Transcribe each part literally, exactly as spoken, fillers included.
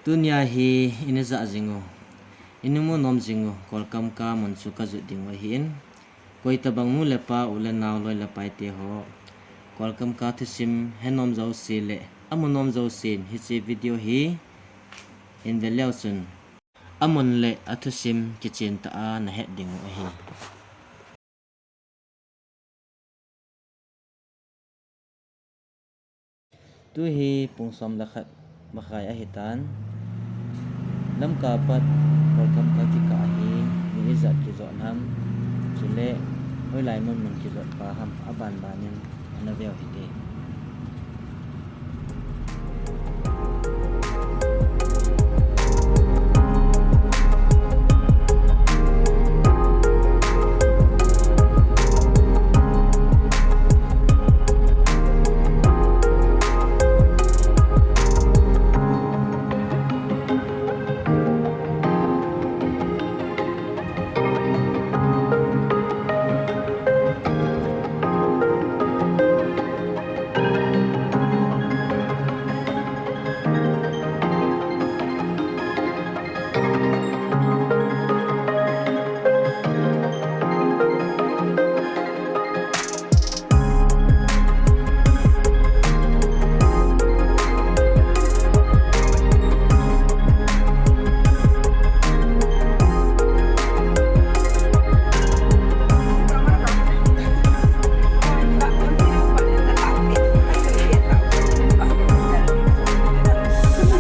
Tunia hi ina ja jing u, ina mu nom jing u Kolkamka mun chu kajot ding u ahin. Koitabang nu le pa, u le nao, loi le pai te ho, Kolkamka thusim he nom jouse le amu nom jousen hiche video hi in ve leu chun, amun le athusim kichen tah a nahet ding u ahi. Tu hi pung som le khat makhai ahi tan. Lamka pat Kolkamka kikah hi mi ijat kijot ham, chule hoilai mun mun kijot pa ham, aban ban in ana veu hite.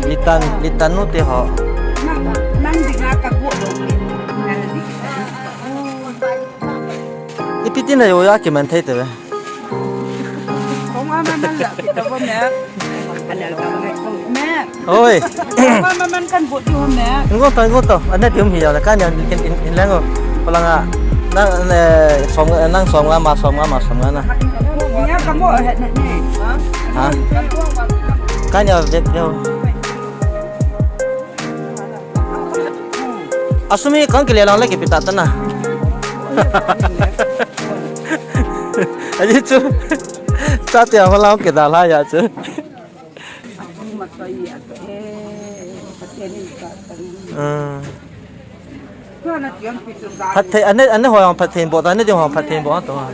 Litan, litan nu te ho. Nang, nang dinga ka go lo. Ipi tin na yo ya kiman thei te ve. Kong ama man la, ito ba me? Me. Oi. Kong ama man kan bot yo me. Ngo to, ngo to. Ana dium hi ya la kan ya in, in, in lang o. Palanga. Na, na, som, nang som nga ma, som nga ma, som nga na. Nya ka mo het na ni. Ha? Kan ya vet yo. Asumi kang kile lang le kipi ta ta na. Aji chu. Cha tia ho lang ke da la ya chu. Ah. Phatthei, ane, ane ho yang phatthei bo ta, ane ding ho phatthei bo ta.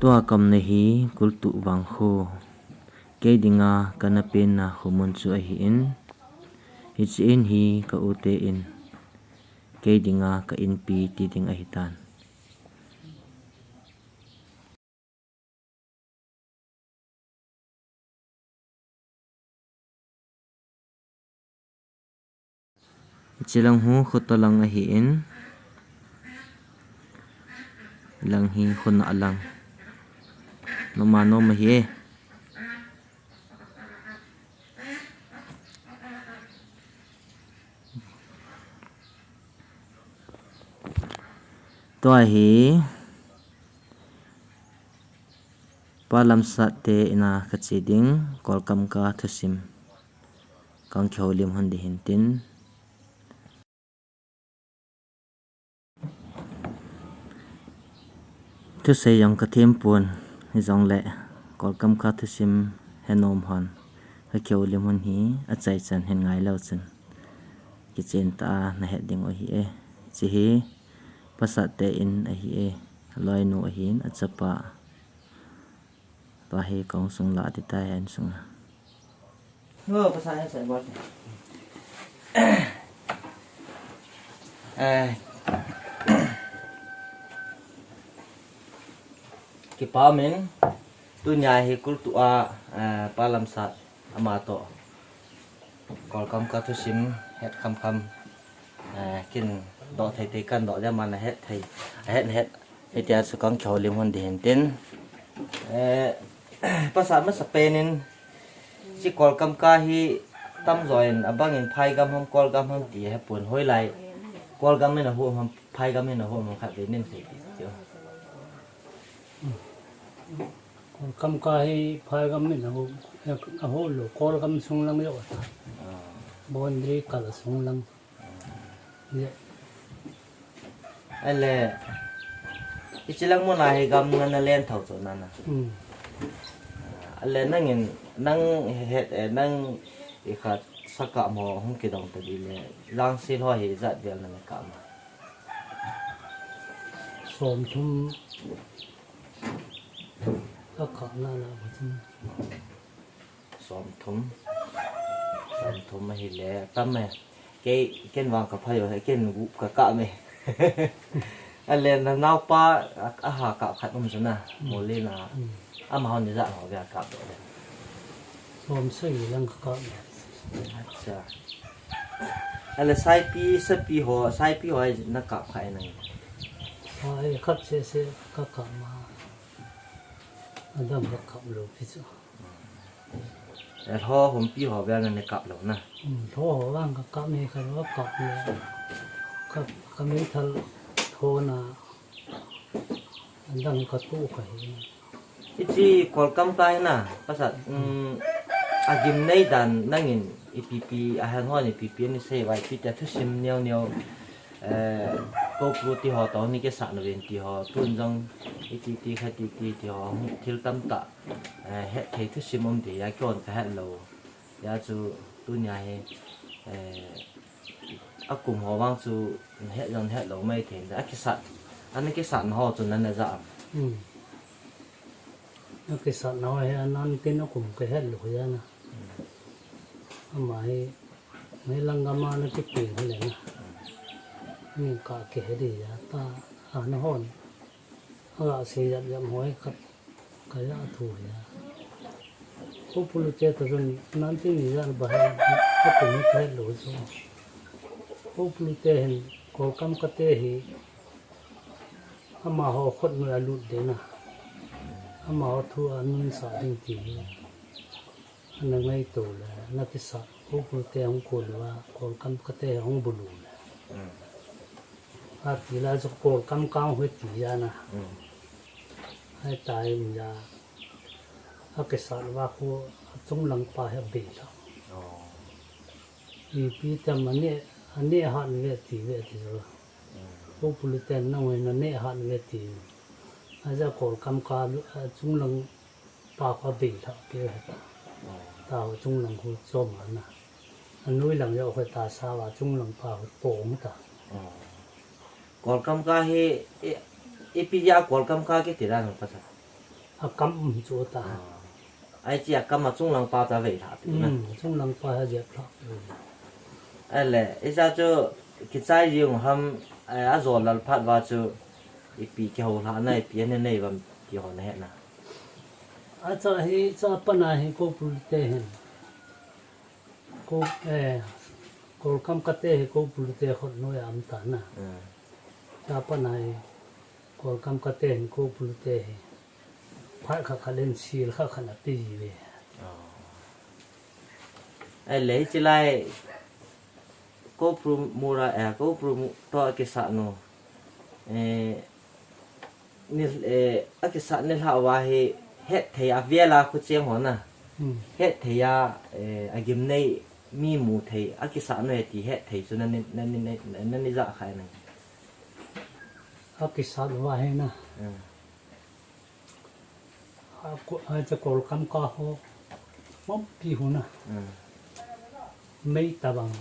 Tua kaumna hi Kultuh Vangkho, kei dinga kana penna khomun chu ahin, hiche in hi ka u te in, kei dinga ka inpi ti ding ahitan. Hiche lang hu khuta lang ahin, lang hi khuna lang. Noma noma hi e. Tua hi Pa Lamsat te ina kache ding, Kolkamka thusim kang kihoulim hon ding hintin. Thusei jong kathem pon, hijongle Kolkamka thusim henom hon kakihoulim hon hi achaichan hin ngailou chun kichen tah a nahet ding u ahi e. Hiche hi Pasat te in ahi e. Aloinu ahin, achapa. Tua hi kahung sung lah ding tai, insunga. Ho, pasal ni sai bol. Eh. Kipa umin, tunia hi Kultuh a, eh, Pa Lamsat ama toh Kolkamka thusim het khamkham, eh, kin doh thei thei kan doh dia, ama nahet thei, ahet nahet, hitia chu kang kihoulim hon ding hintin. Eh, Pasat, masapen in, hiche Kolkamka hi tamjo in abang in phaigam ham, kolgam ham ti ahepon, hoilai kolgam in ahom ham, phaigam in ahom ham khatvei nei seipeh diu. Kolkamka hi phaigam in ahom, eh, ahom lou, kolgam sung lang joh ata. Ah. Boundary kal a sung lang. Ahile, hiche lang muna hi gam nana len thou chu nana. Hmm. Ahile nangin, nang het, eh, nang ikhat sakap ho hung kidong tadi le, Langsil ho hi ijat vel nana kap ma? Somthum kakap nana bachun. Somthum. Somthum ahile, tam e. Kei, ken vang kaphai u, ken gup kakap e. Ahile, nanaopa, a, aha kap khat um chu na, hmm, Molina. Hmm. Amaho ni ijat ho bep kap doh le? Somsagi lang kakap e. Acha. Ahile, saipi, sapi ho, saipi ho hi nakap kha e nang? Sai khat sese kakap ma. Adam kakap lou pi chu. Eh, lho humpi ho vel nana kap lou na? Hmm, lho ho vang kakap e, khat kakap e. Ka, ka meithal thona, adang katu kahi. Hiche Kolkamka hi na, Pasat, hmm, um, agim nei dan nangin ipi pi, ahen hon ipi pi ana sei uva, ipi tia thusim neo neo, eh, Kouplu ti ho toh nei kisat nauvin ti ho, tun jong iti ti kha ti ti ti ho, thil tamtah, eh, hetthei thusim um ti, hia kihon kahet lou. Hia chu tunia hi, eh, akum ho vang chu nahet jong nahet lou mai thei, akisat, ana kisatna ho chu nana jah am? Hmm. Akisatna ho hi anan tin akum kahet lou hia na. Ama hi, mei lang gam a ana kipe hile na. Ni ka kihe di ya ta, ana hon. Aga sei jap jap ho hi khat kaja thu hia. Kouplu te toh jong nineteen ni jan ba hi, akum hi kahet lou chu. Kouplu te hin Kolkamka te hi, amaho khut noi a lut ding na. Amaho thu a nuisat ding ti hi ana ngaito le, ana kisat, Kouplu te hung kol uva, Kolkamka te hung bulu le. Hmm. Ati la chu Kolkamka hung hoi ti ja na. Hmm. Ahita in ja, akisat uva khu achung lang pa hi abei lha. Oh. Ipi tam aneh, aneh hat ve ti ve ti jo. Hmm. Kouplu ten nangho naneh hat ve ti. Aja Kolkamka, achung lang pa khu abei lha keu hita. Oh. Taho chung lang khu chom ana. Anoi lang joh khu tasa uva chung lang pa khu pong ta. Oh. Kolkamka hi, i, ipi jeh a Kolkamka kiti dan u Pasat? Akam um chu ta. Ai chi akam a chunglang pa cha vei lha tu na. Hmm, chunglang pa ha jep lha. Ai le, isa chu kichai jing ham, ai, a jol lal phat va chu ipi kihou lha na, ipi ane nei vam ti ho na he na. Acha hi, cha pa na hi ko pul te hin. Ko, eh, Kolkam kate hi ko pul te khot noi am ta na. Hmm. Cha pa na hi, Kolkam kate hin ko pul te hi. Phat kha kha len sil kha kha na pi ve. Ai le, hichi lai, Kopru mura, eh, Kopru mu-, to akisa nu. Eh, ni, eh, akisa ni lha va hi het thei a vela khu cheng ho na. Hmm. Het thei a, eh, agim nei mi mu thei, akisa nu he ti het thei chu na ni, na ni, na ni, na ni ja khai na. Akisa va he na. Hmm. A ko-, a cha Kolkam ka ho, mom pi hu na. Hmm. Mei tabang,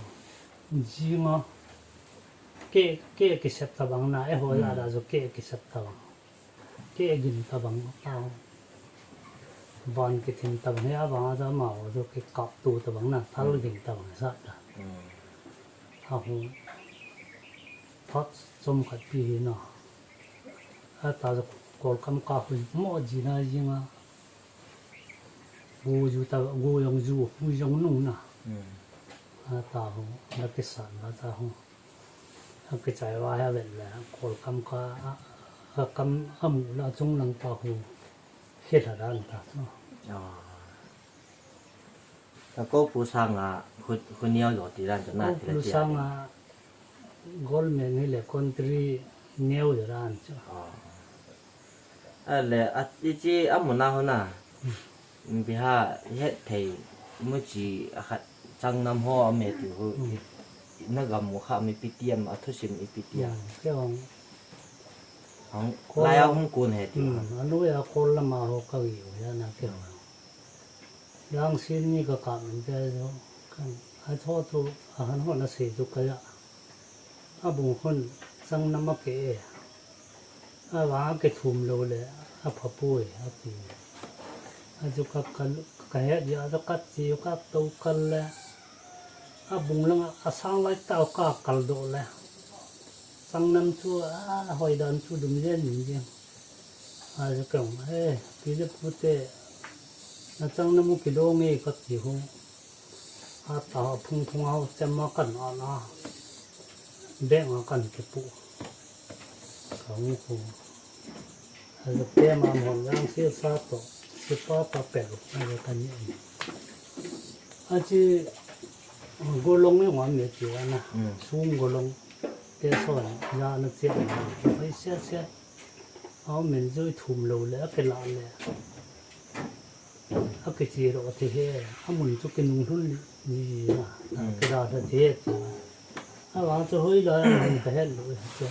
jinga, ke, ke kisep tabang na, e ho la da jo ke kisep tabang. Ke gin tabang, ta. Van kithin tabang, he a vang a ja ma ho jo ke kap tu tabang na, thal gin tabang sa ta. Hmm. A hu. Thot chom khat pi hi na. A ta jo Kolkam ka hu mo ji na jinga. Gu ju ta, gu jong ju, gu jong nung na. Hmm. A ta hu, na kisan na ta hu. A kichai va he vet le, Kolkam ka, a, a kam a mu la chunglang pa hu. Khel ha dan ta. Ah. Ka Kopru sanga khu, khu neo jo ti dan chu na ti le Kopru ti a sanga di. Government hi le country neo jo dan chu. Ah. A le, a, ichi a mu na ho na. Hmm. Biha het thei mu chi a khat chang nam ho a me ti ho. Hmm. Na gam mu kha mi pi tiam a thusim ipi tiam. Hmm, ke hong. Hong, Kol lai a la-, hong kun he ti. Hmm, a lui a Kol lama ho ka wi u ya na ke hong. Yang sin ni ka ka min te jo. Kan, a tho tu, a han ho na se tu ka ya. A bung hon, chang nam a ke e. A va a ke thum lo le, a pha pui, a ti. A ju ka kal, ka he di, a ju ka ti, ka to kal le. A bung lang, a sang lai tau ka kal do le. Chang nam chu, a hoi dan chu dum jen min jen. A ju ka, eh, pi le pu te, na chang nam u ki do nge ka ti hu. A ta phung phung hau chem a kan a na. Beng a kan kipu. Ka hung khu. A le pe ma mon yang si sa to. Si pa pa pe lu. A le kan ni. A chi golong ni wa me ti wa na. Mm. Sung golong. Te son ya na che na. Ai se se. Au men jui thum lo le a ke la le. A kichi ro ti he, a mun chu kinung hlun ni na, a kida da ti he ti. A vang chu hoi la, a mun ka het lo, chu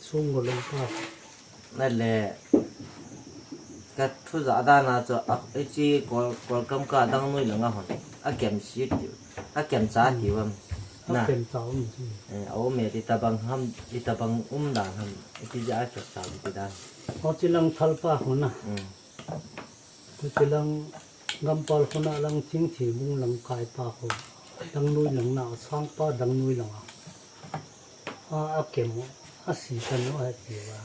sung golong pa. Na le, ka thu ja da na chu, a, ichi Kol, Kolkam ka dang nui langa hon, a kem si ti, a kem cha ti vam. A na. Kem cha um ti. Eh, a um e ti tabang ham, ti tabang um dan ham, ti ja a kem cha ti dan. O chi lang thal pa ho na. Mm. Kutilang gampal khuna lang Chingthibung lang kaipa khu, Dangnui lang na, Sangpa Dangnui lang a. A, a kem, a si kan u a ti va.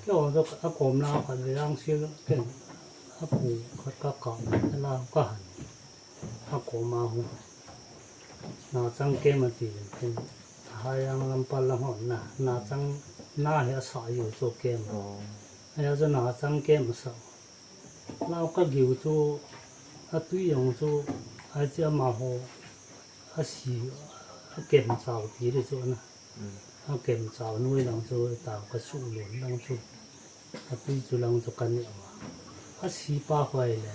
Kei ho jo a kom la khat ve ang si ken, a pu khat ka ka, a la ka han. A kom a hu. Na chang kem a ti ken. Hai ang lam pa lam ho na, na chang na he a sa yu cho kem. Oh. He a jo na chang kem a sa. Lau ka giu chu, a tui jong chu, a chi ama ho, a si, a kem chau ti le chu na. Mm. A kem chau nui lang chu, ta ka su lun lang chu, a tui chu lang chu ka ne ma. A si pa hoi le,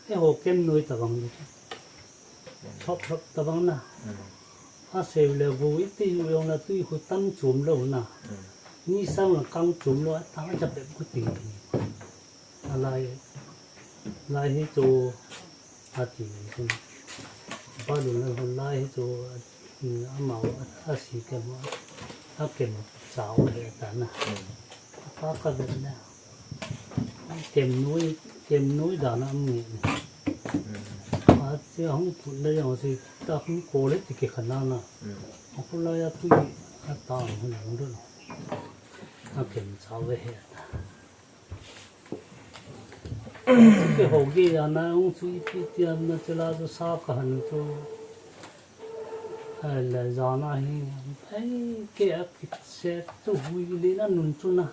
e ho kem nui ta bang le chu. Thop thop ta bang na. Mm. A seu le gu i ti u jong la tui khu tam chum lo na. Mm. Ni sang la kang chum lo, a ta ja pe khu ti. A lai, lai hi chu a ti, ba lu na hon lai hi chu, a, amau a, a si kem, a kem chau he ta na. Hmm. A pa ka vet na. A Kem noi, kem noi dan a um nge ni. A, che hung phun le jong se, ta hung ko le ti ke khan na na. A ko la ya tu a ta hung hung do. A kem cha ve he. Ke ho ge ya na hung chu ipi ti am na che la chu sa ka han chu. Hai le jan a hi, ai, ke a kit se tu hui le na nun chu na.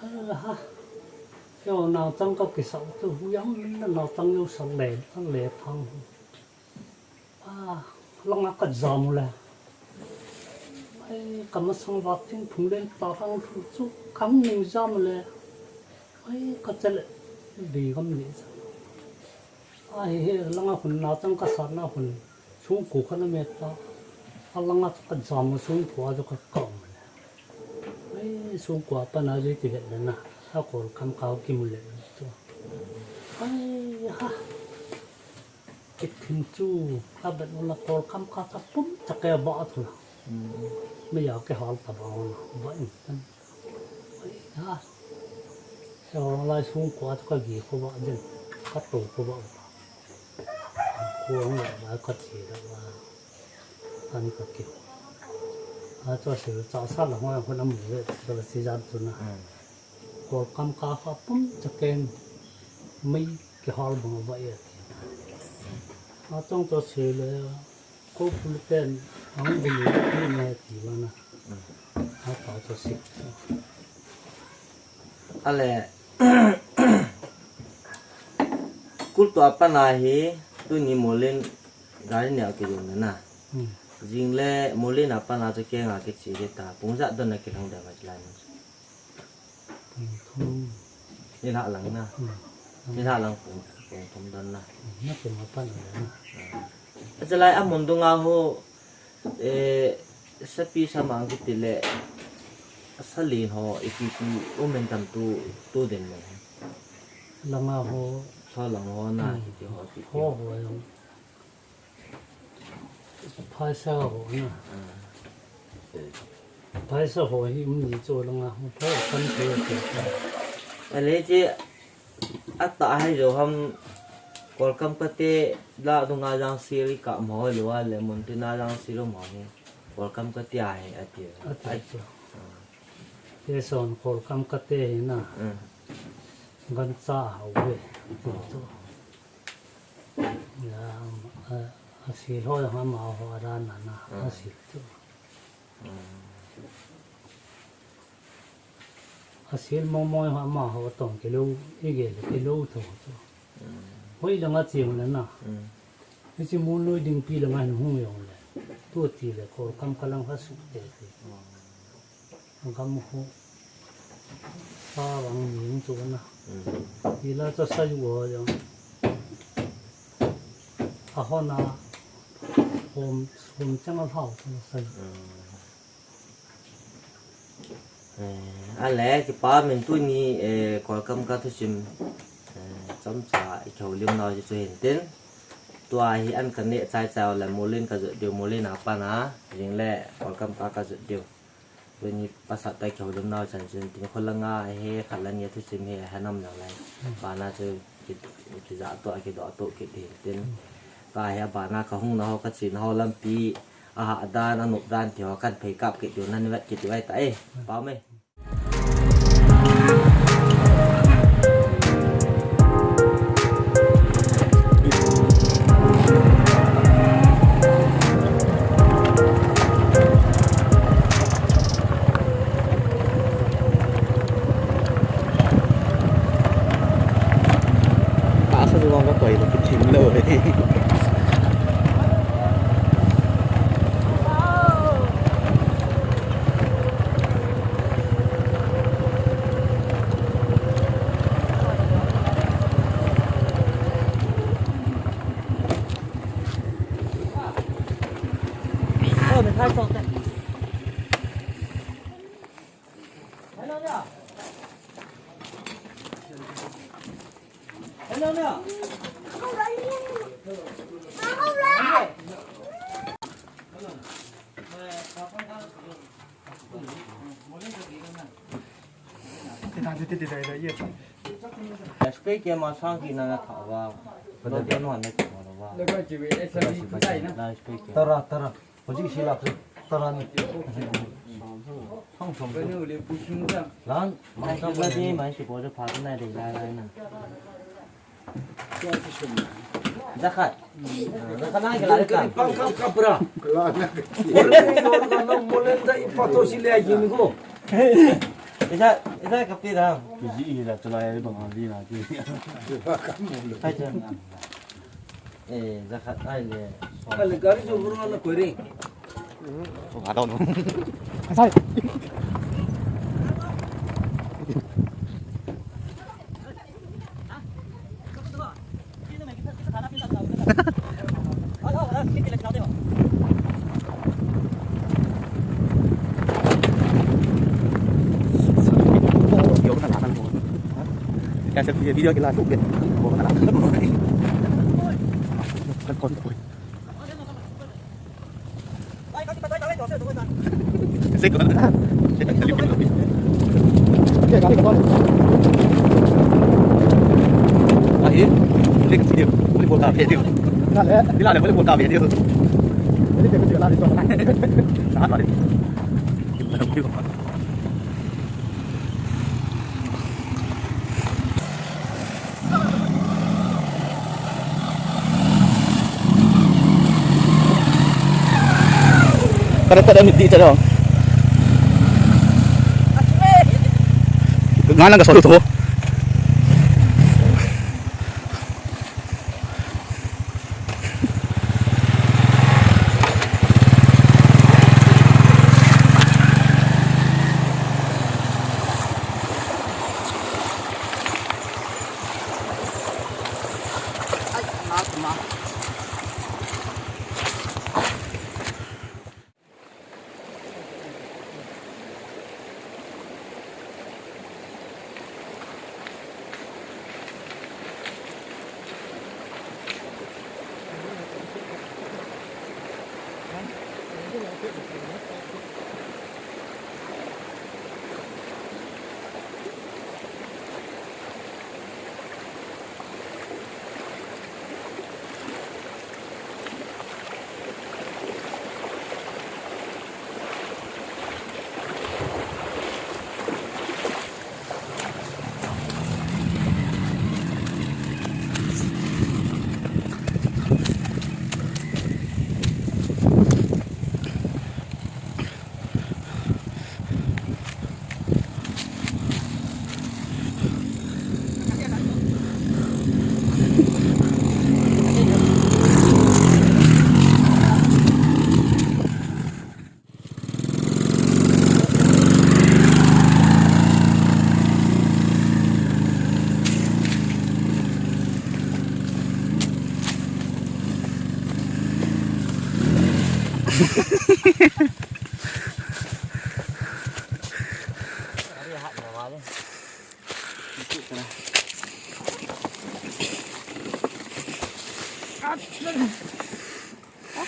Ai ha. Yo na chang ka kisa tu hui ang na na chang yo sa le, sa le thang. A, langa ka jam le. Ai, ka masang va ting phung len ta hang chu ka hung jam le. Ai, ka chale. Bi gam le. A hi he langa hun na chang ka sat na hun sungkhu kha na met ta. A langa ka jam sungkhu a ka kau. Ai sungkhu a pa na jui ti vet na. A kol kam ka ki mu le tu. Ai ha. Ki thin chu ka bet na kol kam ka cha pum cha ke ba thu na. Me ya ke hal ta ba na. Ba in. Ai ha. Yo lai sungkhu a ka gi kho ba den. Ka to kho ba. Kuang le ba ka che da ba. Ani ka ke. A cho se cha sa la hoi hoi nam le cho la si jan tu na. Kol kam ka fa pum cha ken. Mai ke hal bang ba ya. A chong cho se le ko pul pen ang bu ni ni na ti ba na. A pa cho se. Ale, kul tua pana hi, tuni Molin gari neo kijong na na. Jing le Molin a pana chu kenga kichi hita, pung ja don na kilang da ma chilai ma. Ni la lang na. Ni la lang pung, pung thum don na. Na pung a pana na. Achalai a mun dunga ho, eh, sapi samang kiti le, salin ho, ipi pi, umen tam tu, tu den mo. Langa ho. Tho lang ho na, kiti ho, kiti ho. Ho ho yong. Phaisa ho na. Phaisa ho hi um ni cho langa ho, pha kan ko ko. Ale che, Ata hai jo ham Kolkam kate la dunga jang siri ka mo lo a le mun tina jang siro mo hi Kolkam kate a hi ati. Ati chu. Te son Kolkam kate hi na. Gan cha hau ve. Ti chu. Ya, a, a si lo ya ma ho ra na na. A si chu. Asil mong mong ho amaho tong kilo, igel kilo to to. Hoi langa chi hon na. Ichi mun loi ding pi langa hin hung yong le. Tu ti le Kolkam kalang ha su te te. Gam ho. Sa wang ning chu na. Ila cha sa yu ho yong. A hona hom hom chang a hau cha sa yu. Eh, ale, kipa min tuni, eh, Kolkam ka thusim, eh, chomcha i kihoulim nau chu hin tin. Tua hi an ka neh chai chai le Molin ka jot diu, Molin a pana, jing le Kolkam ka ka jot diu. Tuni pasat ta kihoulim nau chan chin tin kholanga he khalan ye thusim he hanam nang lai. Pana chu ki, ki ja to, ki do to, ki tin tin. Ka he bana ka hung na ho ka chin ho lampi. Aha dan, anop dan ti ho kan phei kap kit diu nan vet kit diu ai ta e. Pau me. Ka sa juang ka koi lo, ki thim lo. Spray ke ma sang ki na na tha wa. Lo ke no ne tha wa. Spray ke. Tara, tara. Hojik si lak se. Tara ni. Thong thong. Lan, mai ka ba di, mai si bo de pha na de la la na. Jakhat. Jakhat na ke la ka. Pang ka kapra. Ore ni yor ka no molen da ipato si le yin ko. Esa, esa kapira. Ji la chala ya bang ali na ki. Hai cha. Eh, jakhat ai le. Ale gari jo buru na koi re. Wa dong. Sai. Video ke la tu ke. Kan kon. Ahi, cek video. Boleh buka video. Dila le, boleh buka video. Jadi dia kecil lari tu. Sangat lari. Kada kada miti chalo. Ngana ka solo to.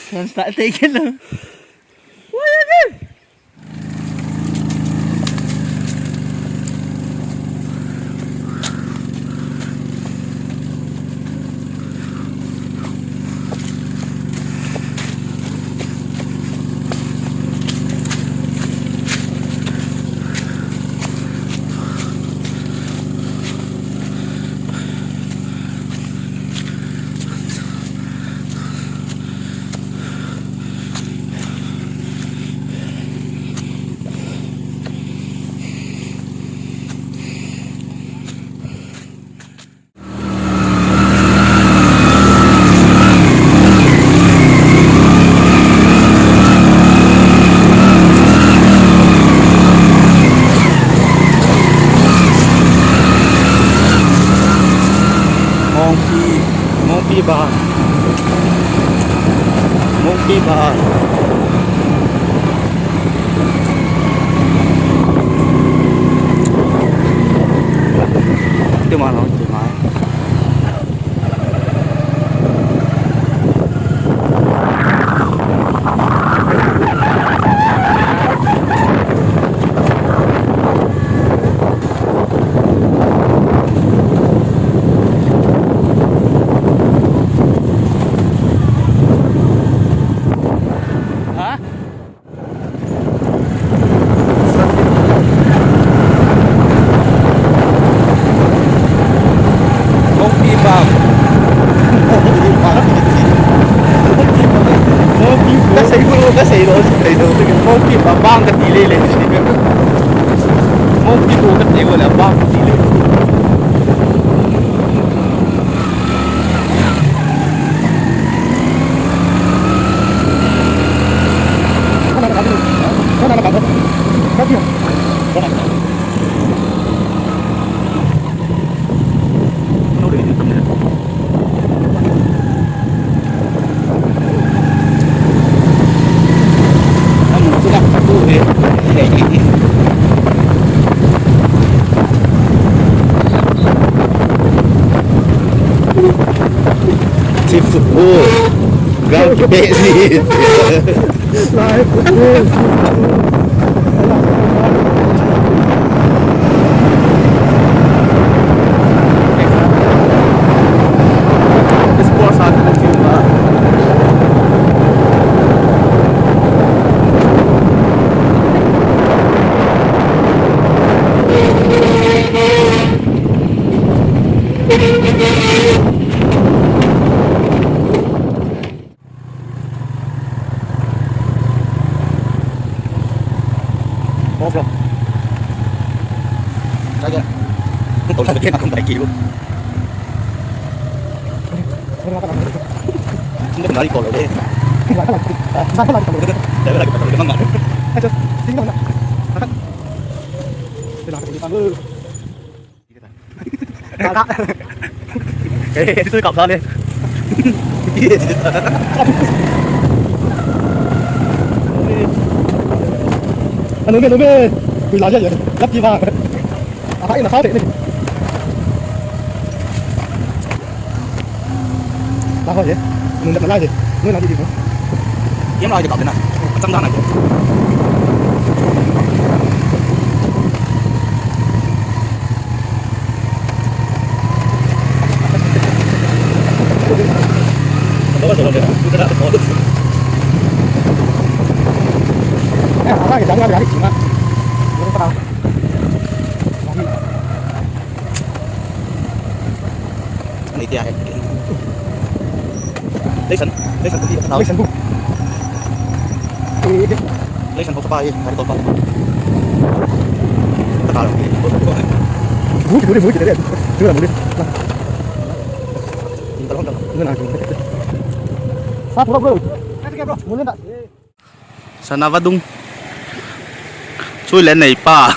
Can start taking them. What is it? Monkey, monkey bar. Monkey bar. Tiu ma lo, tiu ma. Bang. Ka sei lo, ka sei lo, ka sei lo. Mo ki ba bang ka ti le le. Mo ki ko ka ti wala bang ka ti le. Thip football. Ground ki peh ni. Off road. Kaya. Tol sa kaya akong bike ko. Hindi ko nari ko ulit. Hindi ko nari ko ulit. Hindi ko nari ko ulit. Hindi ko nari ko ulit. Eh, dito yung kapsali. Ano, ano, ano? Uy, laya yan. Lap, di ba? Apa, ina, sa atin, eh. Tahu, ya. Nunda pala, ya. Nunda di, di, no? Yan lang, ito, kapit na. At saka na, ito. Ano iti ahe? Leisan, leisan ko. Leisan ko. Leisan ko sa bahay, hari ko pa. Tagal. Buti, buti, buti, dali. Siguro, buti. Yung talong, talong. Yun na, yun. Sa puro, bro. Muli na. Sana vadung. Chu le neipa.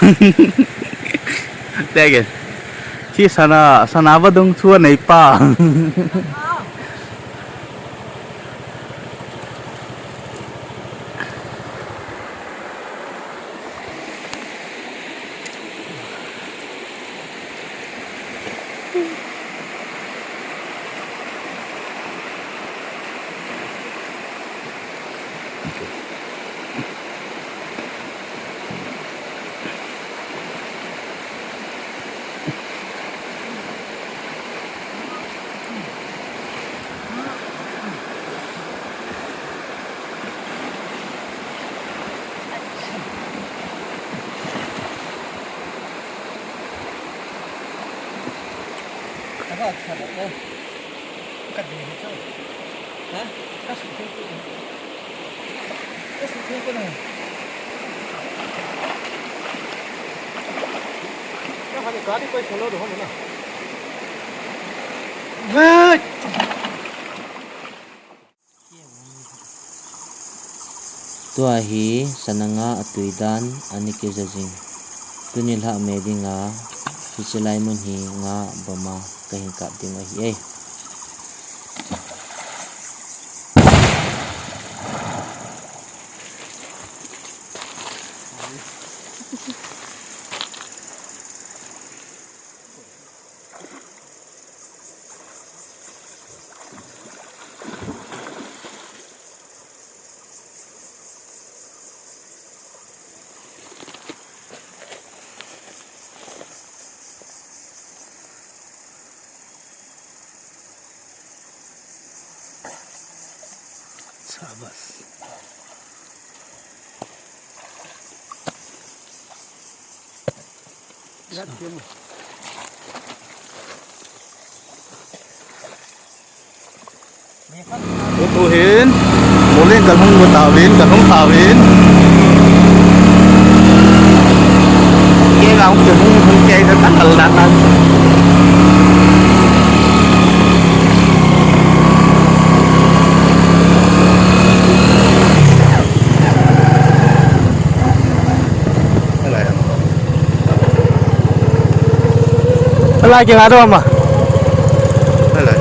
Tege. Chi sana, sana vadung chu neipa. Aba, aba, oh. Ka ding hi chu. Ha? Ka su thei ko. Ka su thei ko na. Ka ha ni ka di ko solo do ho na. Hey! Tua hi sana nga atui dan ana kija jing. Tuni lhah me dinga, hiche lai mun hi nga bama kahin kap ding ahi e. Sabas. Tuhin, Muolin kalhung tauvin, kalhung tauvin. Kei la hung kihung, hung kei ka tangal na tan. Alai kei nga dou ma. Alai.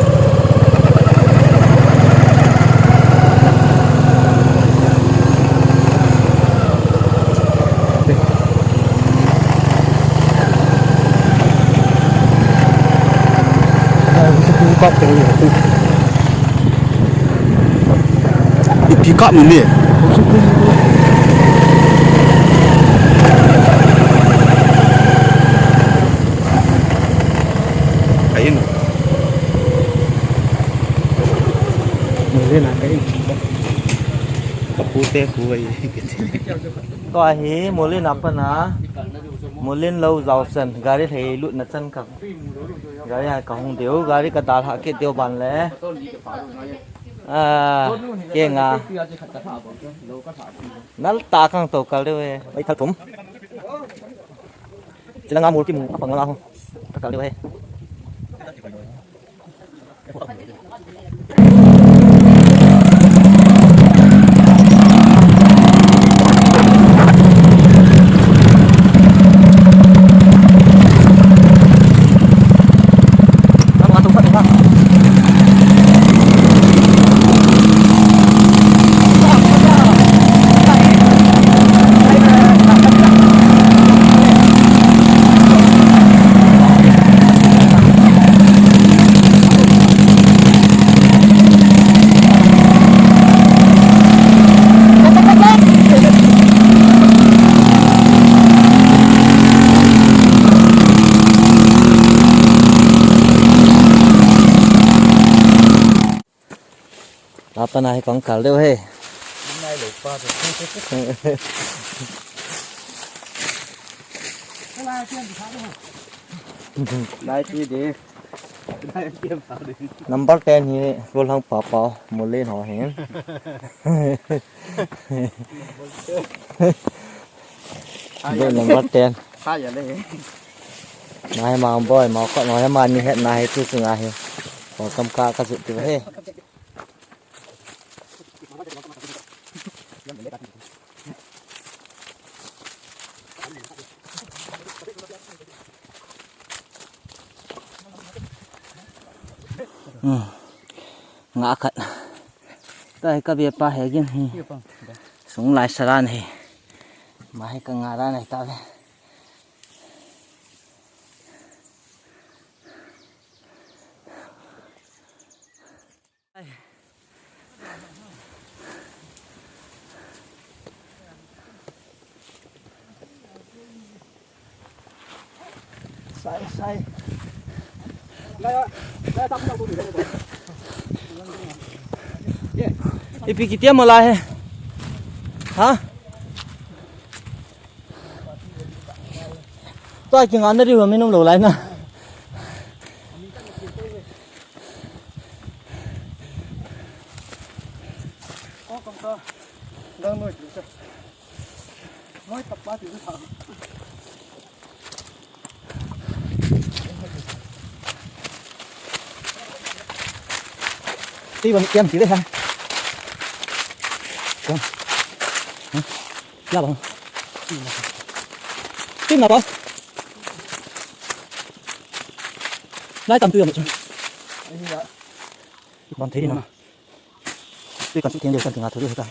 Ipi kap ni ni. Ain. Muolin a kai. Kapu te khu ai. Tua hi Muolin a pat a. Muolin lou jao chan. Gari lhei lutna chan ka. Gari a kahung diu. Gari kadalha kit diu ban le. A, kei nga. Nal ta kang to kal diu e. Mai thal thum. Chila nga mul kimu apang la ho. Ka kal diu e. Apa na hi kong kal diu he. Nai lo pa tu. Nai ti de. Number ten hi Golhang Papa Muolin ho hin. Number ten. Nai ma boy ma ko no he ma ni het na he tu tu na he. Ko kam ka ka su tu he. Hmm. Nga khat. Tua hi ka be pa he gin hi. Sung lai saran hi. Ma hi ka nga ran hi ta ve. Sai, sai. Ipi kiti ama la he. Ha? Tua kinga na riu minum lo lai na. Ti bang kiam ti le ha. Kiam. Hmm. Ya bang. Ti na ba. Lai tam tu ya mo. Bang thei na. Tui kan su theng deu kan kinga thu deu ta.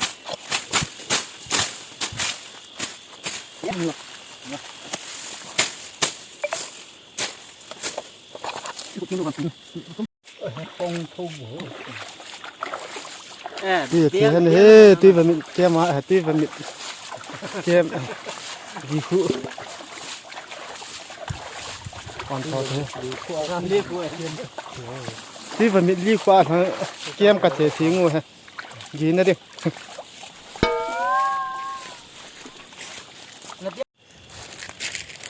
Ti ti han he, ti va mit, ti ma, ti va mit. Kem. Di khu. Kon tho the. Ti va mit li khu a thang kem ka che thing u he. Gi na de.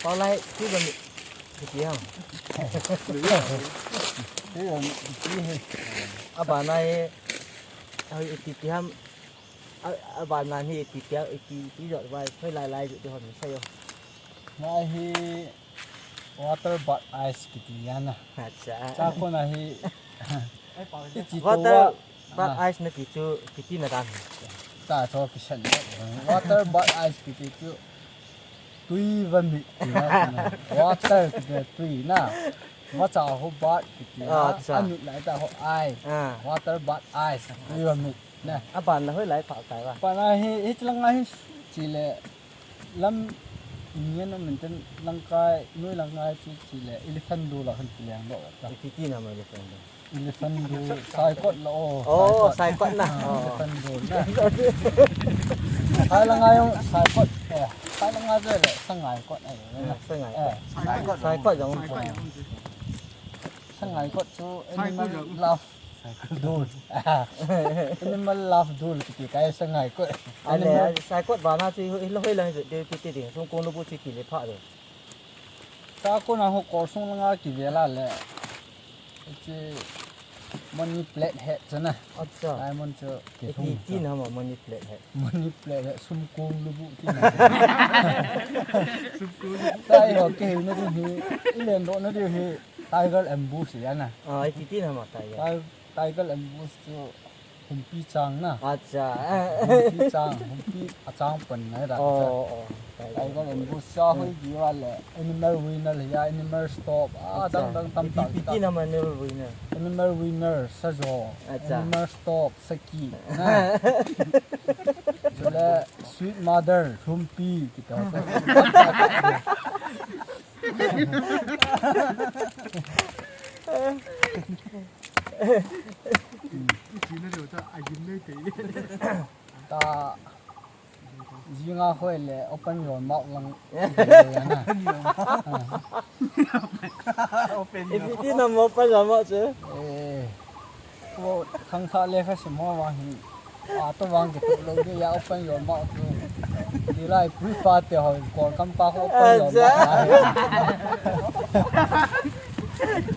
Pau lai ti va mit. Ti ha. Aba na e. Oi, iti ti ham, a, a ban nan hi iti ti, iti ti jot vai, hoi lai lai jot ti hon sai yo. Ngai hi water bath ice kiti ya na. Acha. Cha ko na hi, iti to Water wa, bath ah. ice na ti chu, kiti na dan. Ta cho kisan. Water bath ice kiti chu. Tui va mit ti na, na. Water kiti tui na. Vacha ho bath kiti na. Ah, acha. Amit lai ta ho ai. Ah. Water bath ice. Tui va mit. Na. A ban na hoi lai pha kai va. Pana hi, hi lang hi chile lam ingen no minten langkai, noi langkai chu chile elephant do la kan kiliang do ta. Kiti na ma elephant do. Elephant do, saikot la o. Oh, saikot. Saikot na. Ah, oh. Elephant do na. Hai lang ayong saikot. Eh, hai lang ayo le, sangaikot ay. Eh, sangaikot. Eh. Saikot. Saikot jong. Saikot jong. Sangaikot chu animal love do. Animal love do kiti kai sangaikot. Ale, animal saikot bana chu hilo hoi lang de kiti ding. Sung kong lo bu chu kile pha de. Cha ko na ho kor sung langa kivela le. Hiche money plate he chana. Acha. Diamond chu kihung. Iti ti na ma money plate he. Money plate he sum kong lubu ti na. Sum kong lubu. Tai ho kihei na di hi. Ilen do na di hi. Tiger ambush ya na. Ah, iti ti na ma tiger. Ti-, tiger ambush chu Humpi chang na. Acha. Humpi chang, humpi achang pan ngai ra. Oh, oh. Tiger ambush cha hoi di wa le. Animal winner ya, animal stop. Ah, acha. Dang dang tam tam. Iti ti na ma animal winner. Animal winner, sajo. Acha. Animal stop, saki. Na. Chule sweet mother, humpi, kita. Ta, jinga hoi le, open your mouth lang. If you didn't open your mouth, sir. Eh. Ko khangthah lekha sim ho vang hin, a to vang kitup lou di ya, open your mouth to. Di lai pui pa te ho, Kolkam pa ho open your mouth. Acha.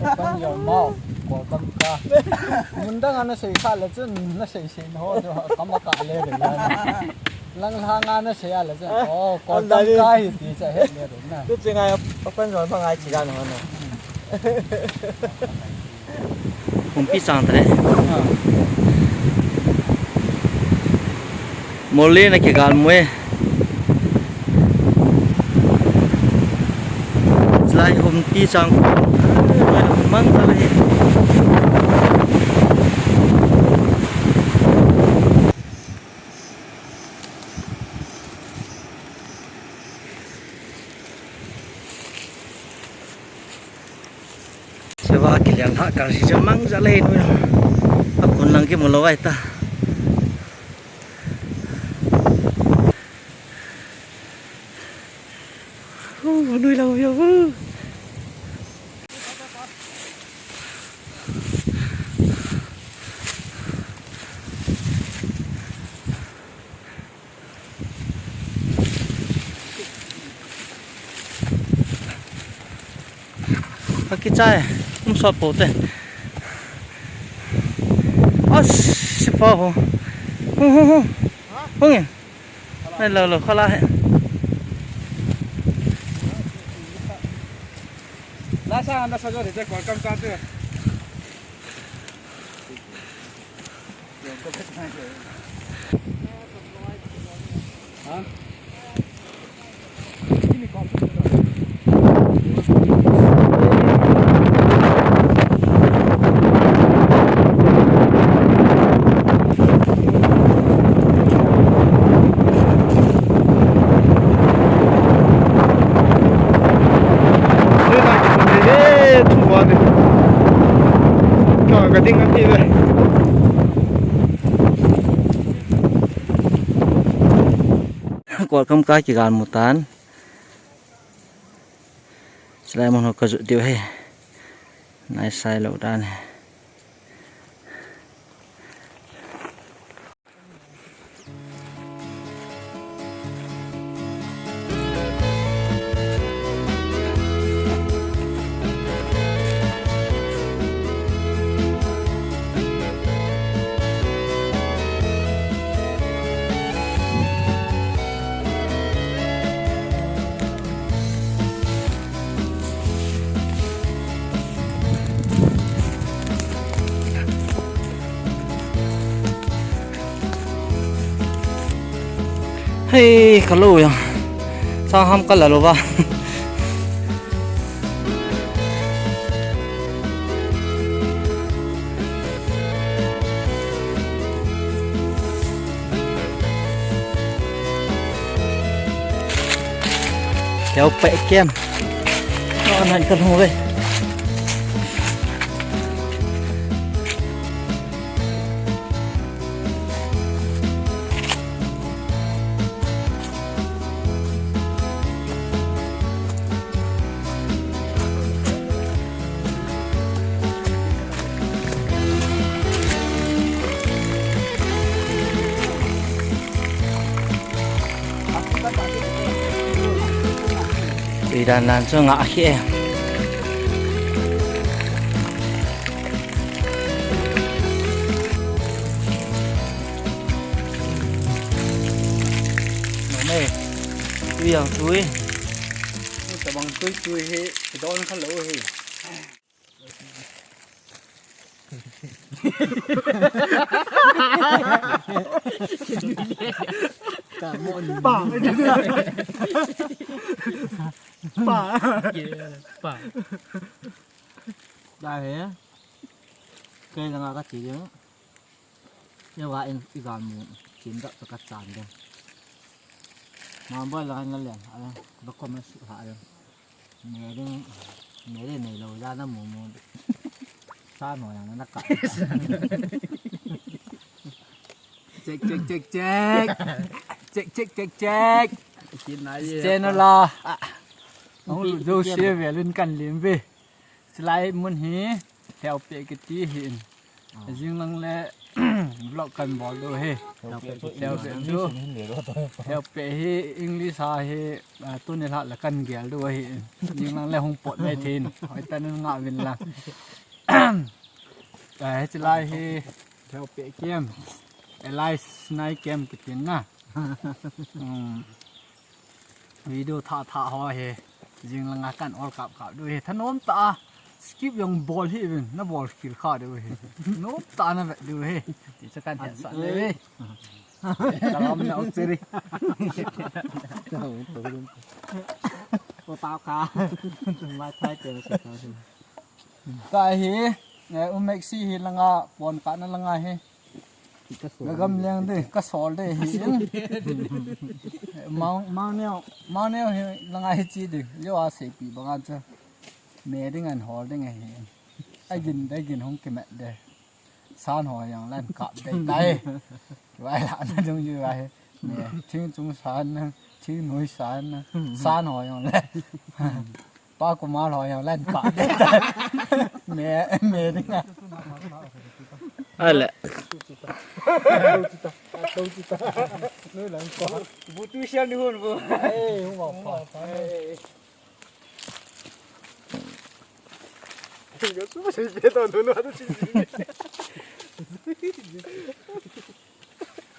Open your mouth, Kolkam pa. Mun dang ana sei kha le chun, na sei sei na ho chu, kam a ka le de ya. Lang lhanga na sei a le chun, oh, Kolkam ka hi ti cha he le de na. Tu chingai open your mouth ngai chi dan ho na. Humpi chang tale. Ah. Mol le na kigal mu e. Chulai humpi chang. Mang tale. Sewa kilian lha kar si jong mang ja le noi. A kun lang kimu lou vai ta. Uh, noi lang view. Uh. Akichai, um sot po te. As, si pa ho. Hu, hu, hu. Hung e. Nai lo lo, khala he. Lasa anda sajo de, Kolkam sa te. Ka ding a ti ve. Kolkam ka kigal mu tan. Chulai mun ho ka jot diu ahi. Nai sai lou dan ahi. Hei, ka lo ya. Sang ham ka la lo ba. Theo pe kem. Anai ka lo ve. Tui dan dan chu ngah ahi e. Nome, tui ang tui. Tabang tui tui hi, kidon kha lo hi. Bang. Bang. Bang. Dai he. Kei langa ka ti ding. Ye wa in i gal mu. Chin da ka chan ding. Ma boy la na len. Ala ba ko ma su ha ding. Me ding. Me ding nei lo da na mu mu. Sa no yang na ka. Check, check, check, check. Check, check, check, check. Chin na ye. Channel la. Ah. Hung lut jo sia ve lun kan lim ve. Chulai mun hi, Theope kiti hi in. Ah. Jing lang le, vlog kan bol diu hi. Theope chu, Theope hi English a hi, ah, tuni lha la kan gel diu hi in. Jing lang le hung pot mai thin. Hoi ta nun nga vin lang. Ah, hi chulai hi, Theope kem. Elias nai kem kitin na. Hmm. Video tha tha ho hi. Jing langa kan ol kap kap diu hi. Thanom ta a. Skip jong bol hi vin. Na bol kil kha diu hi. Nom ta na vet diu hi. Ti chu kan het sa le hi. Kalam na u chiri. Ko tao kha. Mai thai te sa ta hi. Ka hi, eh, u Maxi hi langa, pon ka na langa hi. Ka gam leng de, ka sol de hi. Mang, mang neo, mang neo hi langa hi chi de. Yo a se pi banga cha. Me ding an hol ding hi. A gin de gin hong ki met de. San ho yang lan kap de tai. Vai la na dung yu vai. Me thing chung san na, thing nui san na. San ho yang le. Pa Kumar ho yang lan pa. Me, me ding a. Ale. Bu tu siam ni hun bu. Eh, hun ba pa. Yo tu se ke to no no tu si.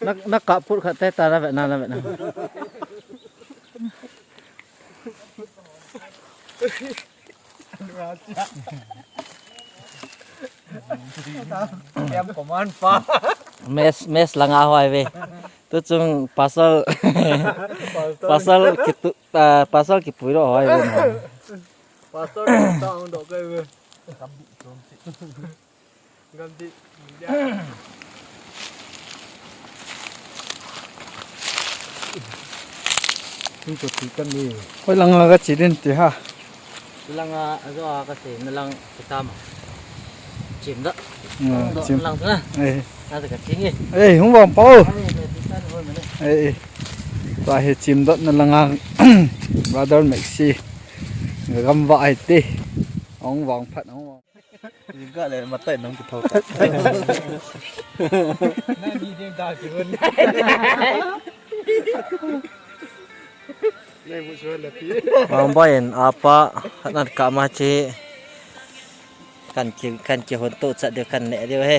Na, na kap put khat te ta na ve na, na ve na. Em command pa. Mes, mes langa hoi ve. Tu chung pasal, pasal kitu, ah, pasal kipui lo hoi ve. Pasal ta ang do kai ve. Gamdi. Hung to ti kan ni. Hoi langa ka chi din ti ha. Langa ajo a ka se na lang kita ma. Chim da. Ah, chim. Lang na. Eh. Na ka chi nge. Eh, hung bang pau. Eh, eh. Tua hi chim dot na langa brother Maxi. Gam va ai te. Hung bang phat hung bang. Jingkah le matai nang kithou ta. Nang ni ding da ki hun. Nang mu suan le pi. Mang boy in apa, hanan kama chi. Kan ki, kan kihon to chat diu kan ne diu he.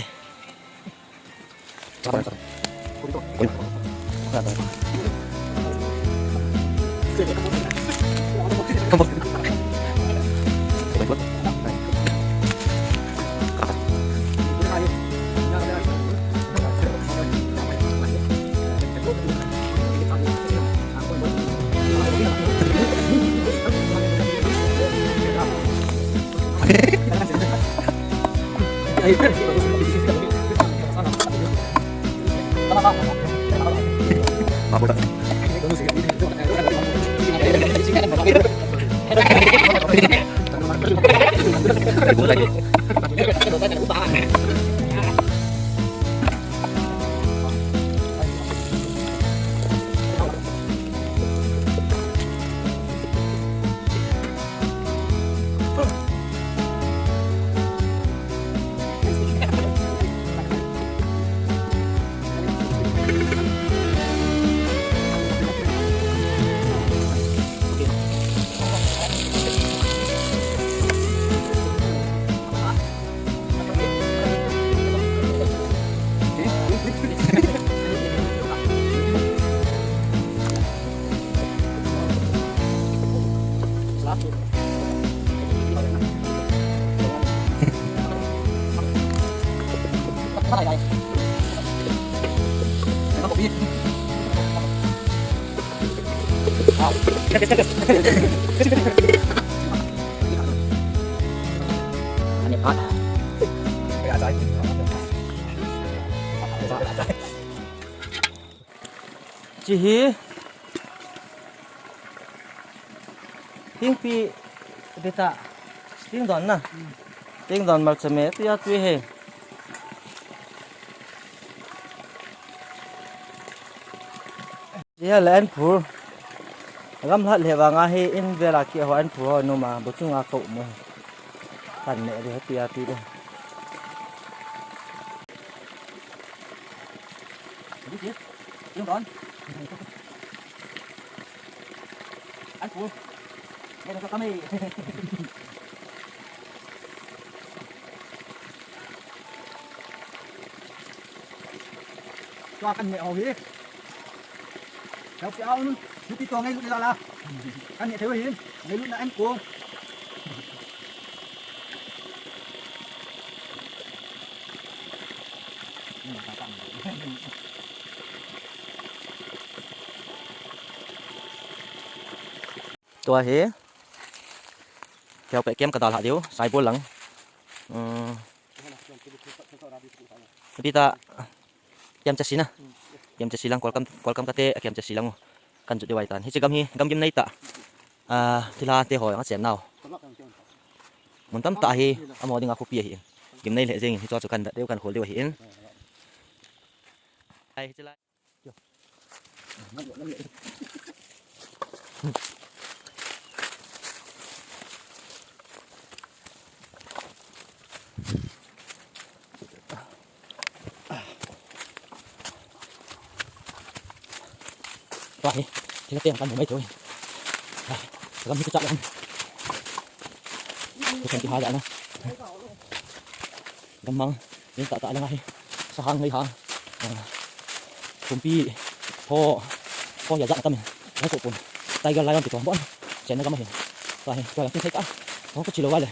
Chi hi. Tingpi beta. Ting don na. Ting don malcha me tu ya tu he. Chi hi la en phu. Gam lhat le vanga hi in vela ki ho en phu ho numa bu chunga ko mo. Kan ne de tu ya tu de. This is Yung Don. An pu. Ngayon sa kamay. Tua kan ne ho hi. Help you out. Yupi to ngayon nila la. Kan ne theo hi. Ngayon na an pu. Tua hi. Keu pe kem ka dal ha diu, sai bol lang. Hmm. Bita. Kem cha sina. Kem cha silang, Kolkam, Kolkam kate, kem cha silang. Kan jut deuh ahitan. Hiche gam hi, gam gimnei tah. Ah, thilha te ho jong achen nau. Mun tamtah hi, amaho dinga khopi ahi. Gimnei lheh jeng in, hichu chu kan dah deuh kan khol deuh ahi in. Ai, hiche lai. Tua hi, thilha te kan mu mai thei. Ai, gam hi kicha le. Kicha kiha ja na. Gam mang, ning tah tah le ngai. Sa hang ngai hang. Ah, kumpi, ho, ho ya ja na tam. Ngai so pun. Tiger lion ti to bon. Chen na gam hi. Tua hi, tua lang thei ka. Ho ka chi lou va le.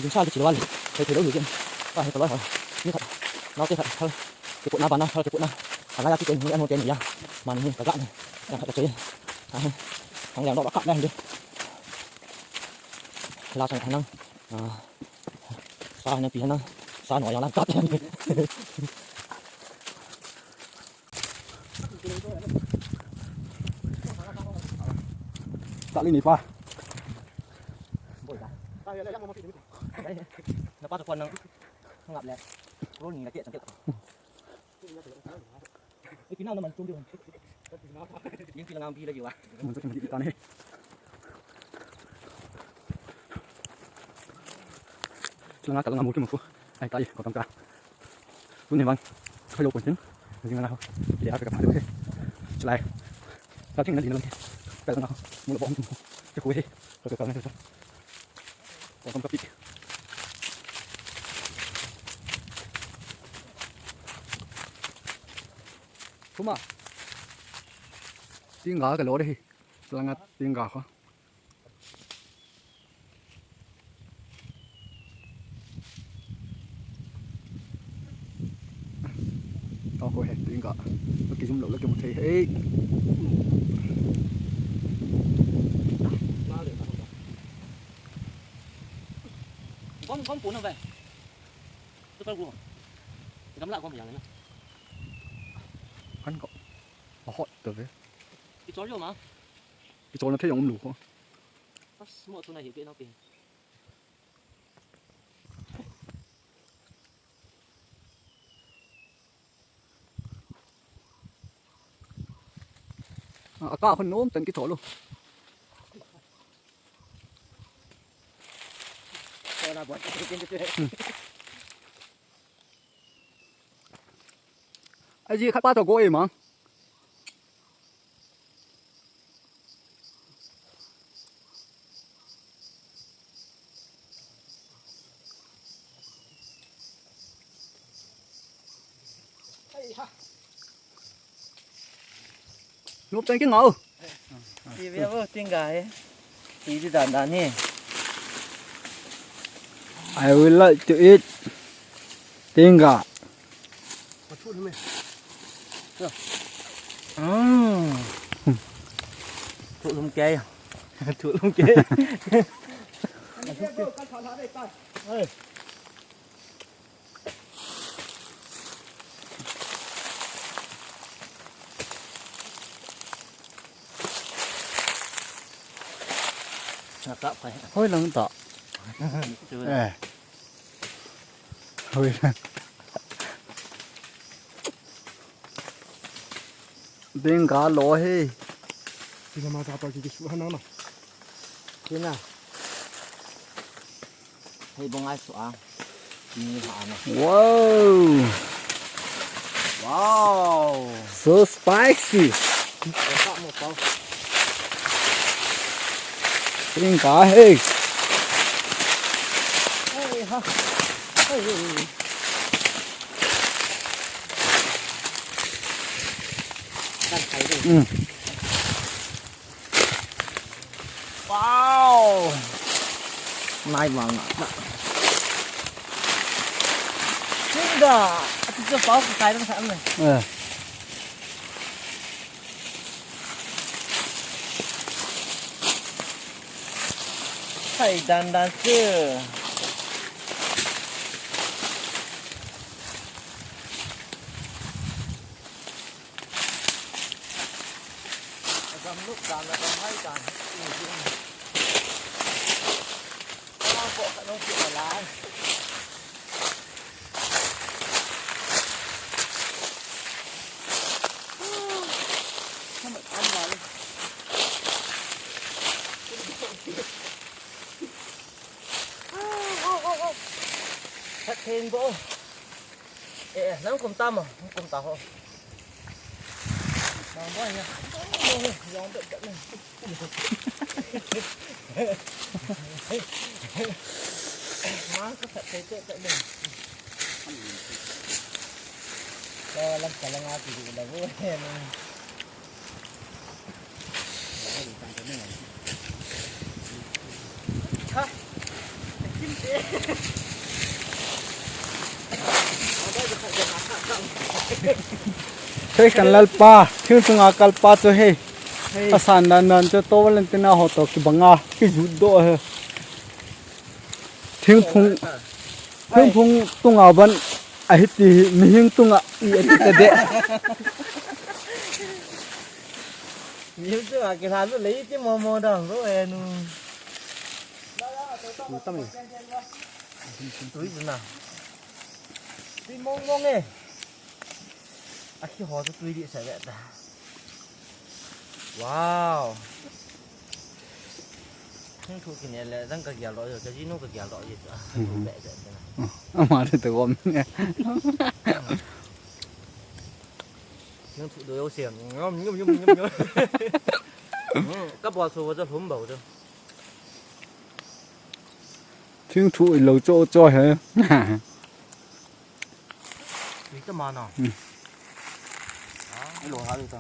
Jing sa ka chi lou va le. Thei thei lou hi jin. Tua hi ka loi ho. Ni khat. Nau te khat. Kiputna bana, thal kiputna. Alai a kiten hi, anu ten hi a. Man hi, ka ga ni. Yang khat ka choi. Hang leng dok khat na hi. La chang thanang. Ah. Sa na pi na. Sa no yang lang kat. Ka li ni pa. Na pa to kon nang. Ngap le. Ro ni la ke chang ke la. Ipina naman tum diu. Yung pinangambi lagi wa. Mun sa kin di tane. Chulanga kalanga mu ki mu ko. Ai tai ko tangka. Tuni bang. Khayo pon tin. Jing na ho. Ki Africa pa de. Chulai. Ka ting na di na. Kalanga ho. Mu lo bom. Ki ko he. Ko ka na. Welcome to Peak. Kuma. Tingga ka lo de hi. Langa tingga kha. Tao ko he tingga. Ki zum lo la ki mu thei he. Bom, bom pu na ve. Kal ko. Gamla ko yang na. Kan ko. A hot to ve. Kichol jo ma. Kicholna thei jong um lou ko. Pas mo tu na hi ke na pe. A, a ka khun nom tan kithol u. A ji khat pa to go e mang. Nop tang ki ngau. Ti ve vo ting ga he. Ti di dan dan he. I would like to eat tinga. Thu lum ke. Thu lum ke. Hoi lang ta. Eh. Hoi lang. Ding ga lo he. Sina ma ta pa ki su hanang na. Sina. Hei bong ai su a. Ni ha na. Wow. Wow. So spicy. Ka mo pa. Ding ga he. Hei ha. Hei. Wow. Nai vang a. Tinga. Ati chu pau ka kai dang sa me. Eh. Kai dan dan chu. Agam luk dan, agam hai dan. Agam ko ka nung ki lai. Come on, come on. That thing go. Eh, nang kum ta mo, nang kum ta ho. Nang boy na. Nang boy na. Mang ka sat sai te ta le. Ko lang ka lang a ti la bo. Hei kan lalpa, thingthung a kalpa chu hei. Hei. Asan dan dan chu to Valentina ho to kibanga, kijut doh he. Thingphung, thingphung tunga ban ahi ti hi, mihing tunga i ati ta de. Mihing tunga kilha lu lei ti mo mo da ro e nu. Tui tu na. Tui mong mong e. Aki ho tu tui di sa ve ta. Wow. Thingthu kine le, dang ka gial lo, ka jinu ka gial lo, ka thu be be na. Ama de to gom ne. Thingthu do yo se, nyom, nyom, nyom, nyom, nyom. Ka bol so wa ja lhum bau de. Thingthu i lo cho cho he. Ita mana. Hmm. Ilo ha ita.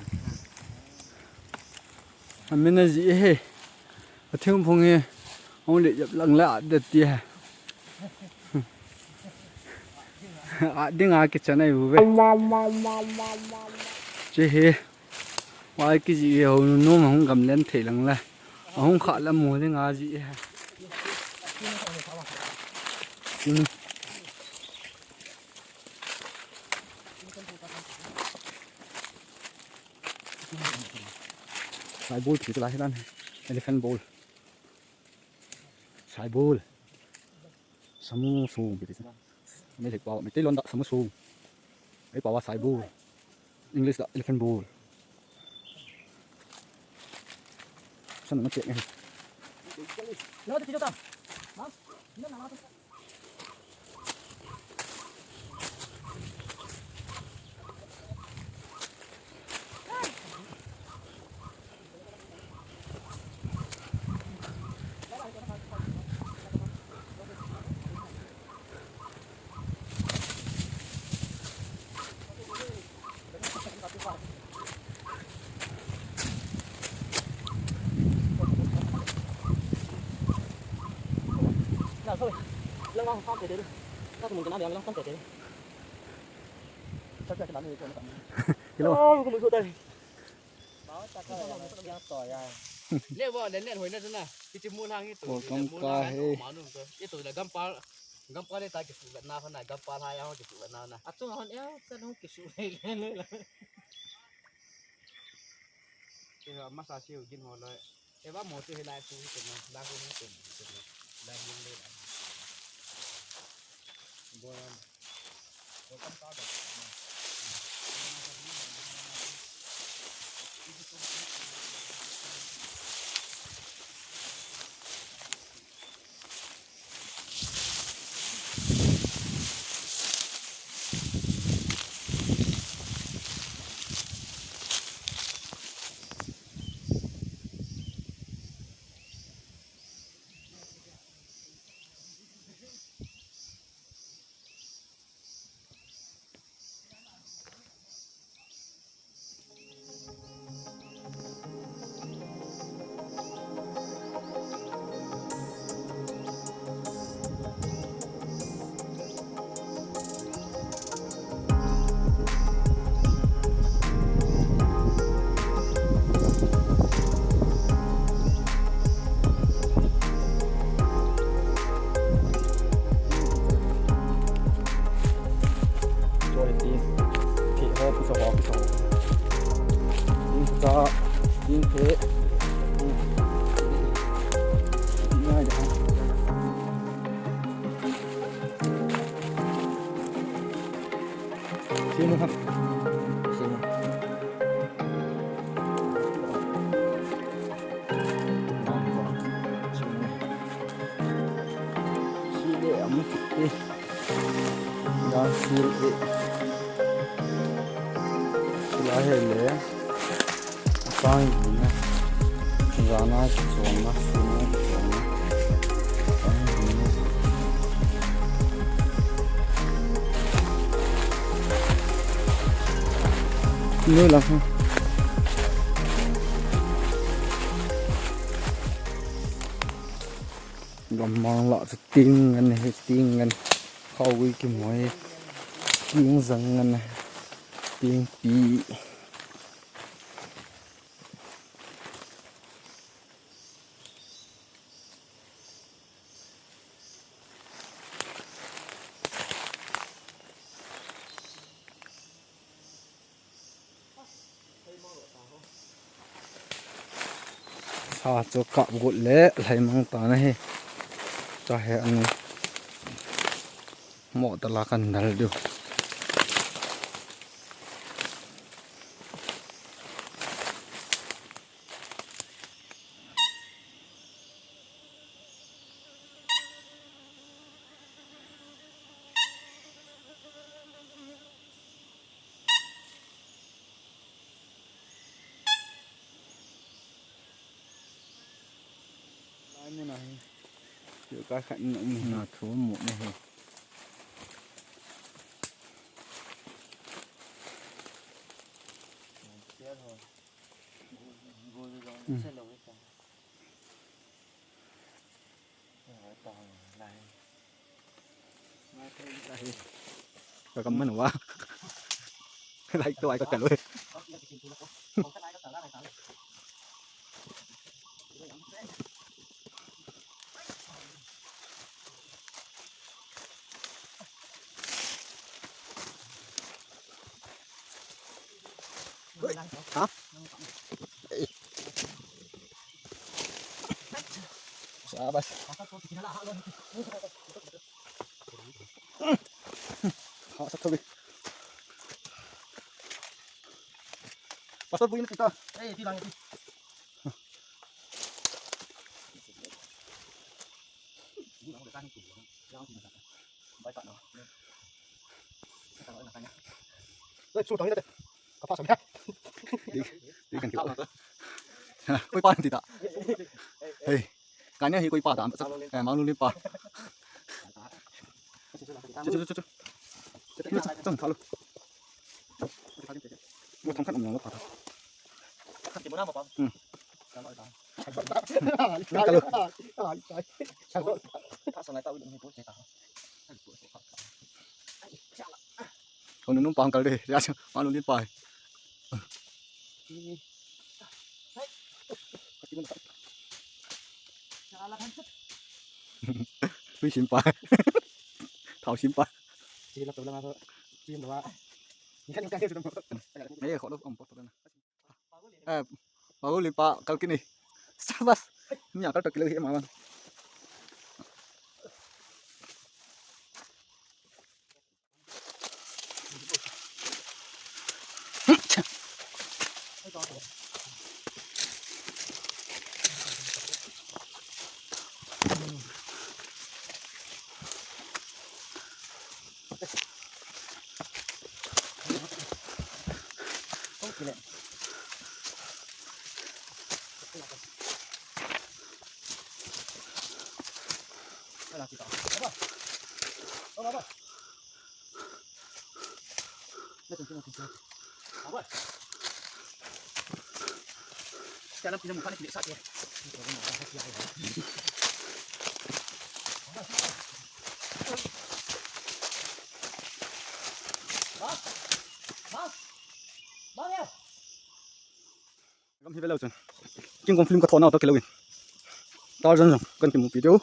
Amin a ji he. A thingphung hi hung le jap lang la de ti he. A ding a kichan ai bu ve. Che he. Wai ki ji he ho nu nu ma hung gam len thei lang la. A hung kha la mu ding a ji he. Chini. Saibol ti chu lai hi dan. Elephant bol. Saibol. Samu sung kiti chu. Meitei pao, Meitei lon da samu sung. Ei pao a saibol. English da elephant bol. San na chek. Hello. Le bo, le net hoina chu na. Kichi mu lang hi tu. Ko kam ka he. Ma nu tu. Itu le gampal. Gampal le ta kisu na ho na. Gampal ha ya ho kisu na na. Achung hon ya, chan ho kisu le le le. Ke ha masa siu gin ho le. Eva mo tu he lai su hi tu na. La hu hi tu na. La hu le. Bo ya. Choi tin. Thei ho, pusa ho, pusa ho. Tin pusa, tin thei. Hmm. Tin ngai de. Sino ha? Sino? Sile amu kiti. Yang sil e. Sila hele. Sang gina. Jana ki chona, sina ki chona. Sang gina. Nui lang. Gammang lah chu ting ngan he, ting ngan. Khawi kimu he. Ting jang ngan he. Ting pi. Sa chu kap got le lhaimang ta na hi. Cha he anu. Mo ta la kan dal diu. Lai mun a hi. Chu ka khat in um hi. Na thu mu na hi. Hmm. Ka kam man wa. Like to ai ka kaloi. Ui, ha? Ei. Ah, bas. Hahsa thou ve. Pastor, bui na kita. Eh, ti lang ti. Ei, su tang ni te. Ka pa sa ya. Di, di kan ki. Koi pa ti ta. Hey. Kani hi koi pa ta. Eh, Manglu ni pa. Chu, chu, chu, chu. Chang tha lo. Mo thong khat um lo pa ta. Hmm. Nang ka lo. Kong nung pang kal de, ya, ma nung din pai. Hui sim pai. Thao sim pai. Ei, kho lo, um, pa, pa, na. Eh, Paguli pa, kal kini. Sabas. Ni kal to kilo hi ma bang. Gam hi ve leu chun. King Kong film ka thona to kilo in. Tarzan jong kan kimupi diu.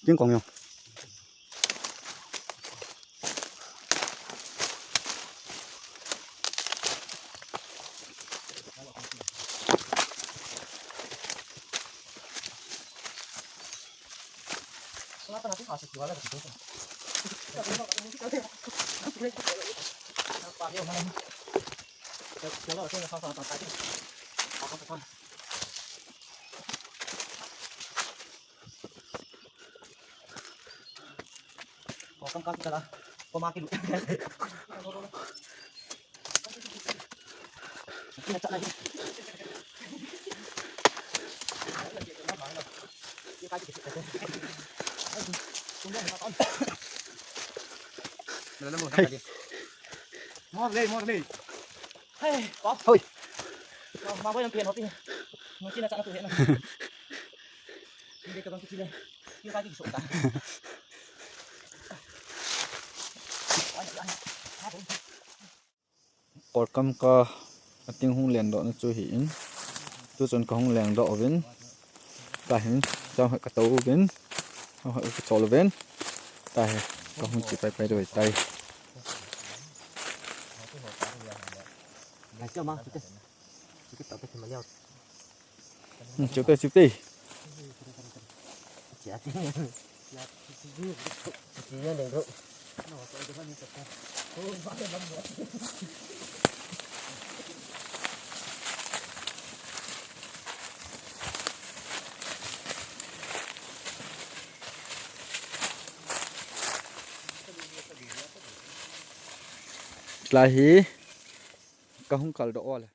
King Kong jong. Morlei, morlei. Hey, pa. Hoi. Ma, ma, boy, ang piano, pi. Ang sina sa ato, eh, na. Hindi ka bang kichile. Yung kaki, so ka. Ay, ay, ay. Kolkam ka ating hung lengdoh na chu hi in. Tu chun ka hung lengdoh uvin. Ka hin, chang hoi ka to uvin. Chang hoi ka chol uvin. Ka hi, ka hung chi pai pai doi tai. Hmm, chụp đây, chụp đây. Lai hi ka hung kal doh le.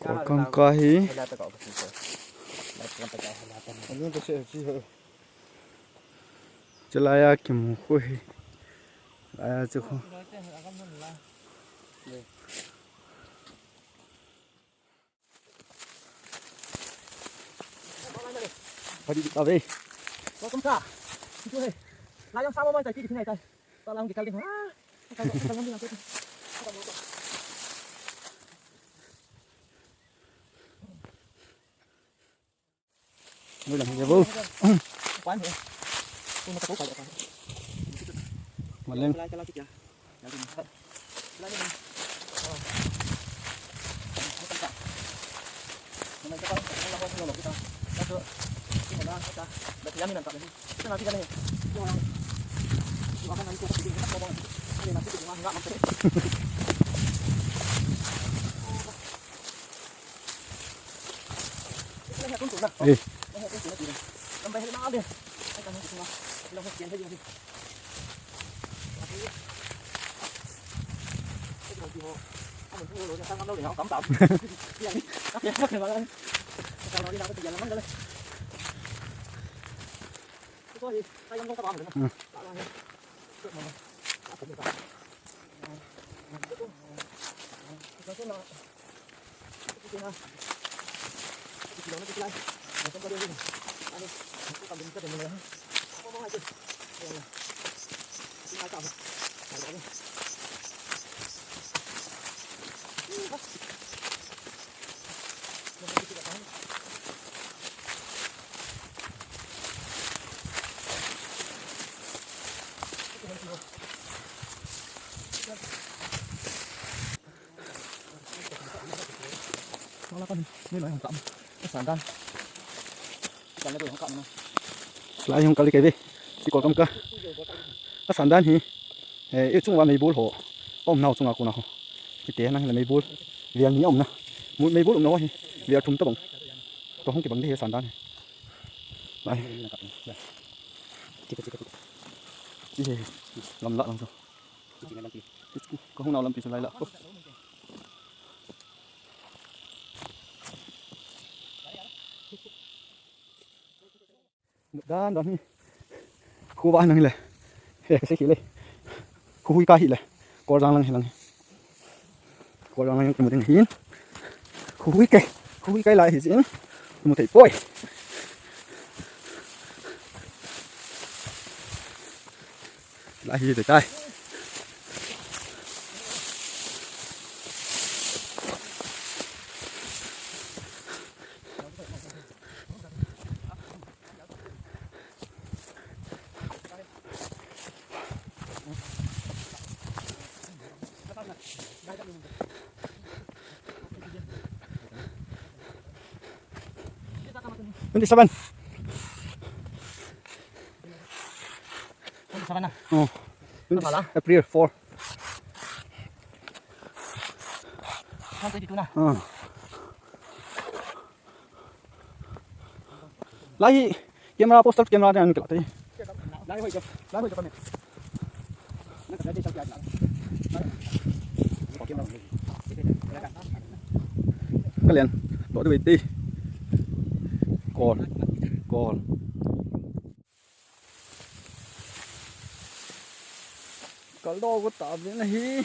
Kolkam ka hi. Chalai a kimu khu hi. Lai a chu khu. Padi di kave. Welcome ka. Itu he. Layang sama mai tai, kiki nai tai. Talang di kalding. Ah. Maleng. Maleng. Eh. Lai hung kal kei ve. Ti kol kam ka. Asan dan hi. Eh, i chunga meibul ho. Aum nau chunga kona ho. Kiti nang le meibul. Vial ni aum na. Mu-, meibul um na ho hi. Vial thum tabang. To hung kibang de hi asan dan hi. Lai. Ti hi. Lam la lang so. Ka hung nau lampi chu lai la. Dan dan hi. Khu va nang le. He, ka se khi le. Khu hui ka hi le. Kor jang lang hi lang. Kor jang lang ki mu ding hin. Khu hui ke. Khu hui ke lai hi jin. Mu thei poi. Lai hi tai tai. Twenty-seven. Twenty-seven na? Oh. Twenty, April four. One twenty-two na? Oh. Lai hi camera, poster camera te an kila te. Lai hoi jo, lai hoi jo kami. Kalen, to de te. Kol, kol. Kal do ko ta ve na hi.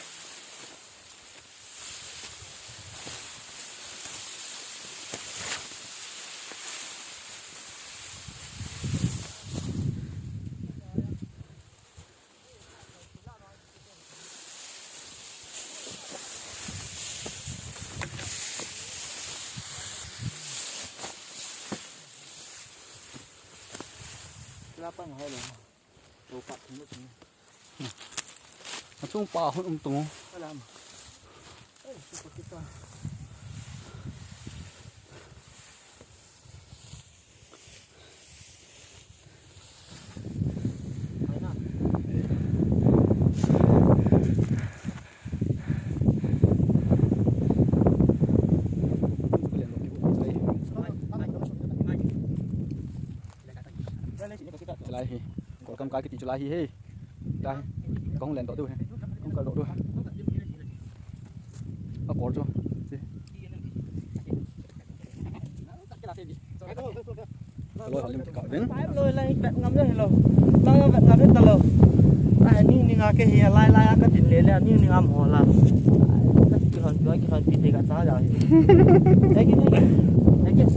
Lapang hai lo. Achung pa hun um tung. Alam. Eh, tu kita. Chulai hi. Kolkam ka kiti chulai hi he. Chulai hi. Kahung len doh diu he. Kahung kal doh diu he. Akol chu. Che. Loi ho lim ti kah uvin. Loi lai vet ngam le lo. Lang vet ngam le ta lo. Ai, ning ning a ke hi lai lai a ka tin le le, ning ning a mo la. Ka ti hon, ka ti hon, ti te ka cha ja hi. Thank you, thank you. Thank you.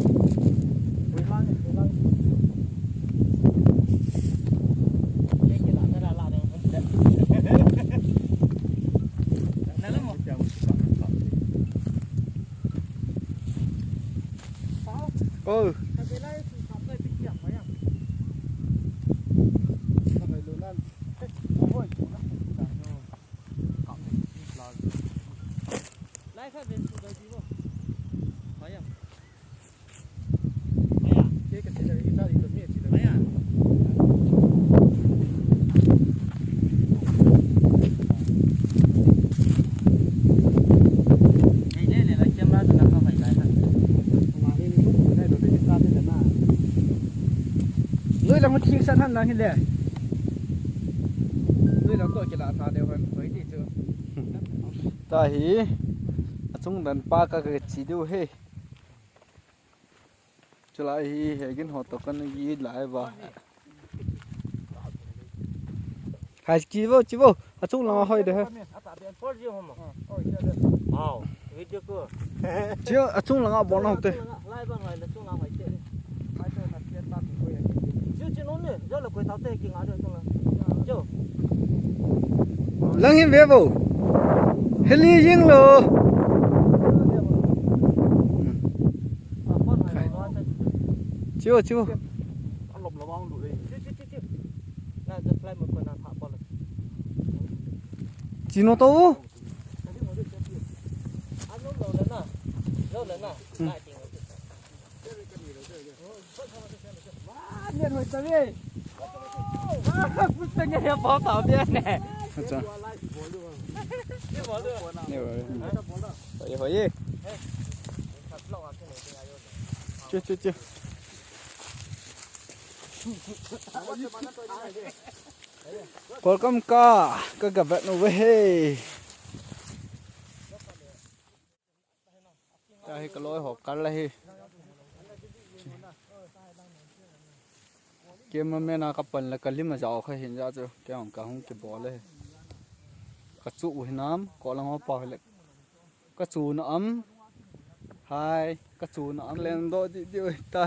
Oh. Tui lang thing san han lang hi le. Tui lang to kila tha de han koi ti chu. Tahi. Achung dan pa ka ka chi du he. Chulai hi hegin ho to kan gi lai ba. Hai, chi vo, chi vo. Achung langa hoi de he. Wow, video ko. Chi achung langa bon na te. Lai bang lai la chung langa hoi te. Chi chi no ne, jo la koi tau te ki nga de chung la. Jo. Lang hin ve vo. Heli jing lo. Chi vo, chi vo. Chi no to. Acha. Hoi, hoi. Chu, chu, chu. Kolkam ka, ka ga vet nu ve he. Ka hi ka loi ho kal la hi. Cameraman a ka pan la ka lim a jao kha hin ja chu. Kei hong ka hung kibol le. Ka chu u hinam, ko lang ho pa le. Ka chu na am. Hai, ka chu na am. Leng do di di oi ta.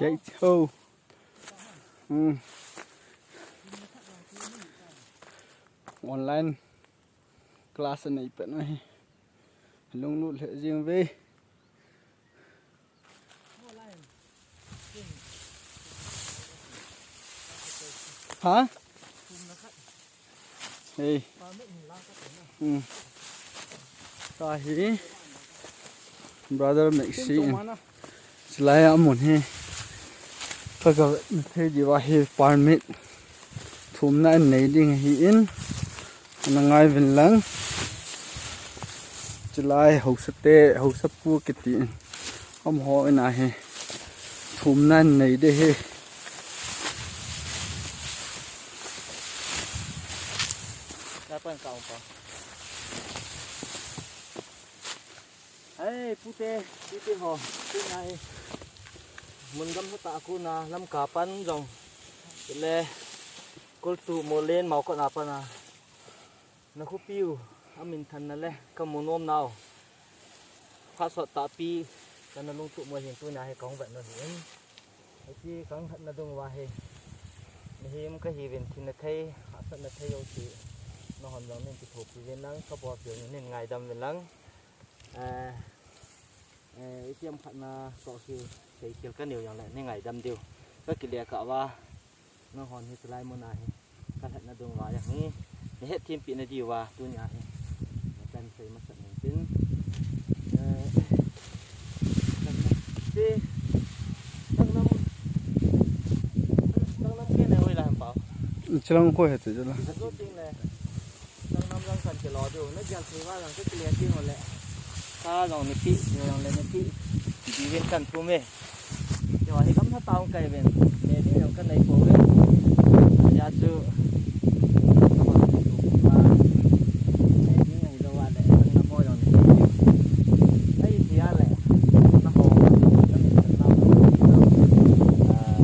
Chạy sâu. Ừ. Online class này phải nói. Lung lut lhe jing ve. Ha? Hey. Hmm. Tahi. Brother Maxi. Chulai a mun hi. Ka ga na thei diu ahi permit. Thumna an nei ding ahi in. Ana ngai vin lang. Chulai haosa te, haosa pu kiti in. Amaho in ahi. Thumna an nei de hi. Lapan ka umpa. Hai, pute, pute ho. Pute ngai. Mun gam hata ku na lam ka pan jong. Le. Kul tu mo len mau ko na pan a. Na khupiu, a min than na le, ka mu nom nau. Phat sot tahpi, ka na lungtup mo hin tunia hi ka hung vet na hin. Hiti ka hung hatna dung uva hi. Mihem ka hi vin thin na thei, hahsat na thei u ti. Na hon jong nin kithopi vin lang, ka bol pil nin ngaidam vin lang. Eh, eh, itiham khat na toh hi, thei thil ka neu jong le, ni ngaidam diu. Ka kile ka uva. Nahon hi chulai mun a hi ka lhatna dung uva jong hi, ni hetthem pi na diu va tunia hi. Kan sei masat ning tin. Eh, kan si, kan nam, kan nam ke ne hoi la ham pau. Chilang ko he te jala. Kan so ting le. Jang nam jang kan kilo diu, na jang thei va jang ka kile ti ho le. Ka jong ni pi, ni jong le ni pi. Di ven kan thum e. Ti ho hi kam na taung kai ven. Ne ding jong kan nei po ve. Ya chu. Ne ding jong lo va le, kan na mo jong ni pi. Ai ti ya le. Na ho. Na mi kan na mo. Ah.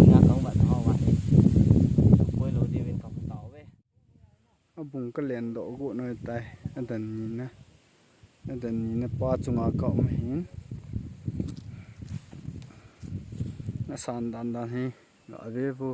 Nga kong va na ho va he. Koi lo diu in kong tao ve. Abung ka len doh got noi tai. Adan ni na. Adan ni na pa chunga ka um hin. Na san dan dan hi. Ga ve vo.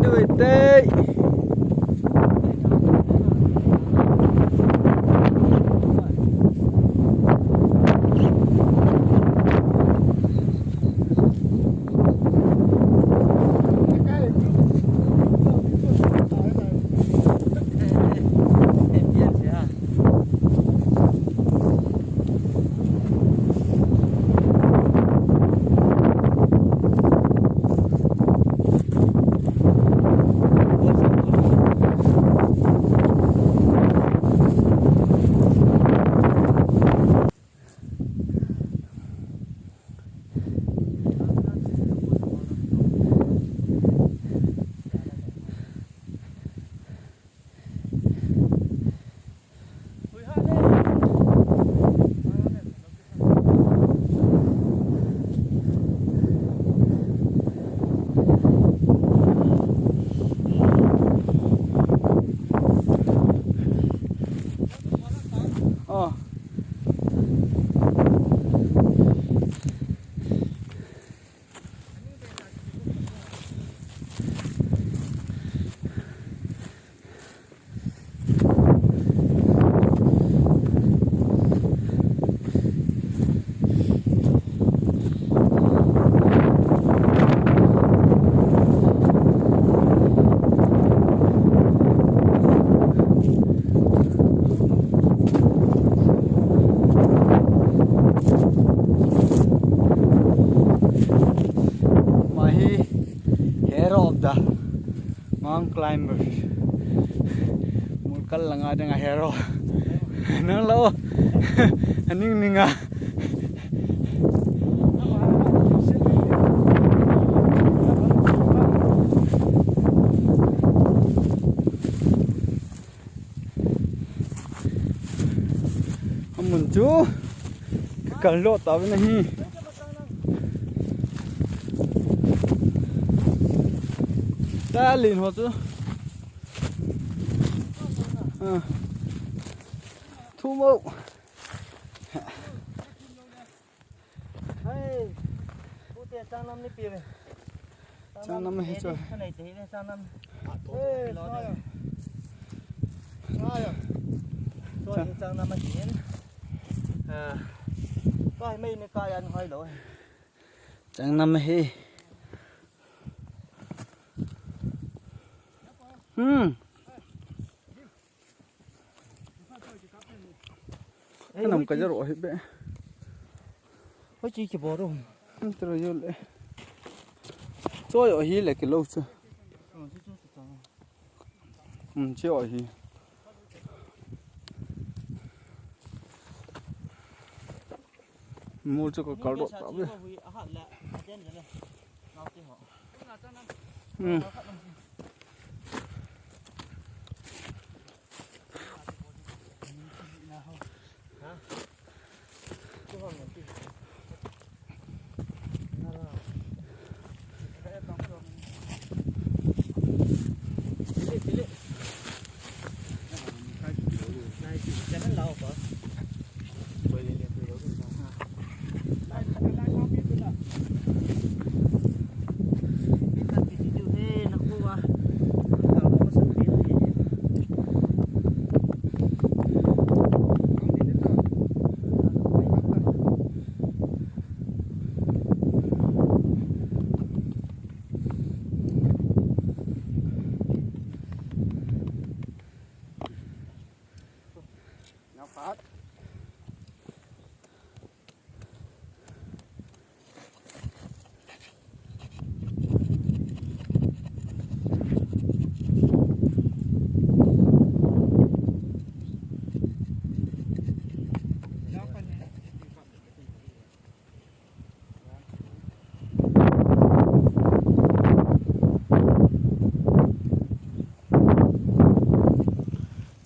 Tui tei. Oh. Mahi hero of the Mount climbers. Mulkal langa ding a hero. Nang lo. Aning ninga. Amun chu. Kakal lo ta ve na hi. Ta lin ho chu. Ah. Thu mo. Hai. Pute changnam ni pi ve. Changnam hi chu. Changnam ni pi ve, changnam. Hey, lo changnam. Changnam. Choi changnam a hin. Ah. Kai mei ni kai an hoi lo. Changnam hi. Hmm. Kanam ka jaro hi be. Hoi chi ki boro. Tro yo le. Choi o hi le ki lo chu. Hmm, chi o hi. Mul chu ka kal rot ta be. Hmm.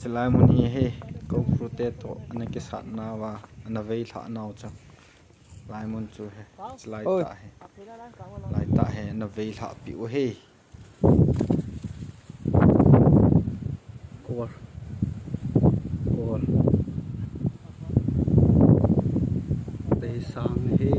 Chulai mun hi, hi, ko krute to, ana kisat nauva, ana veilhah nau chu. Lai mun chu hi, chulai ta hi. Lai ta hi, ana veilhah piu hi. Kol. Kol. Tei sang hi.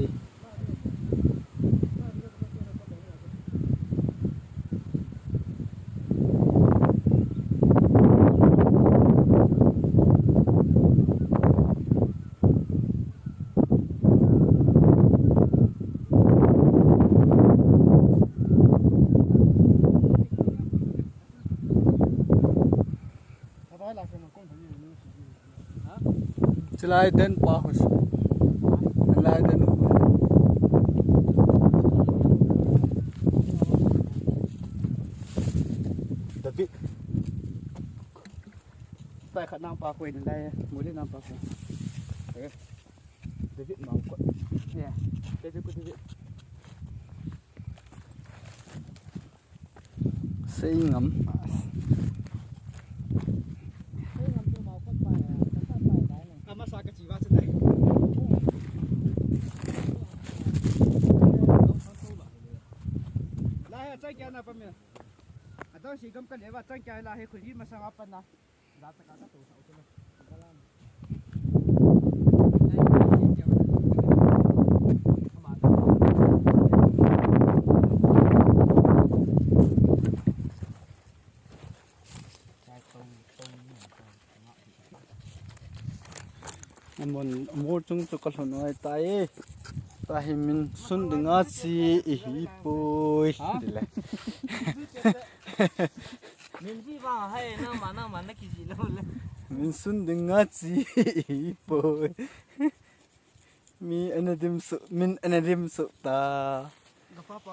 Lai den pa ho. Lai den ho. David. Pai khat nang pa ko in lai. Muli nang pa ko. Eh. David nang ko. Yeah. David ko David. Sei ngam. Amasa ka chiva se dai. La he chai kya na pa me. Adang si gam ka leva chai kya la he khu hi masanga pa na. Amon, amor chung chu ka lhun oi tai. Tahi min sun dinga chi ihi poi. Ha? Dile. Min ji ba hai na ma na ma na ki ji lo le. Min sun dinga chi ihi poi. Mi ana dim su, min ana dim su ta.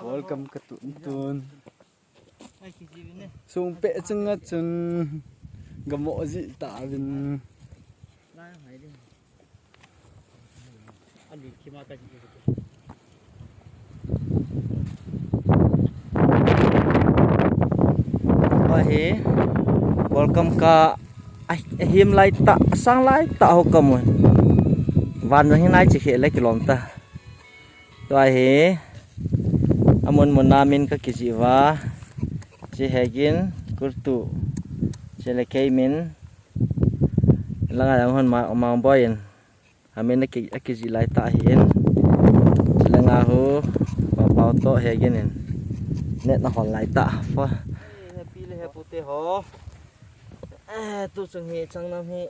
Welcome ka tun tun. Sung pe chunga chun gamo ji ta vin. Ahi, welcome ka, ah, ahim lai ta, asang lai ta ho ka mun. Van jong hin ai chi khe le kilom ta. Tua hi, amun mun a min ka kiji uva, chi Hegin, Kurtu, chi le kei min, langa jong hon ma, mang boy in, amin a ki, a kiji lai ta hi in, chi langa hu, pa pau to Hegin in, net na hon lai ta, fa. Happy le happy te ho. Eh, tu chung hi, Changnam hi.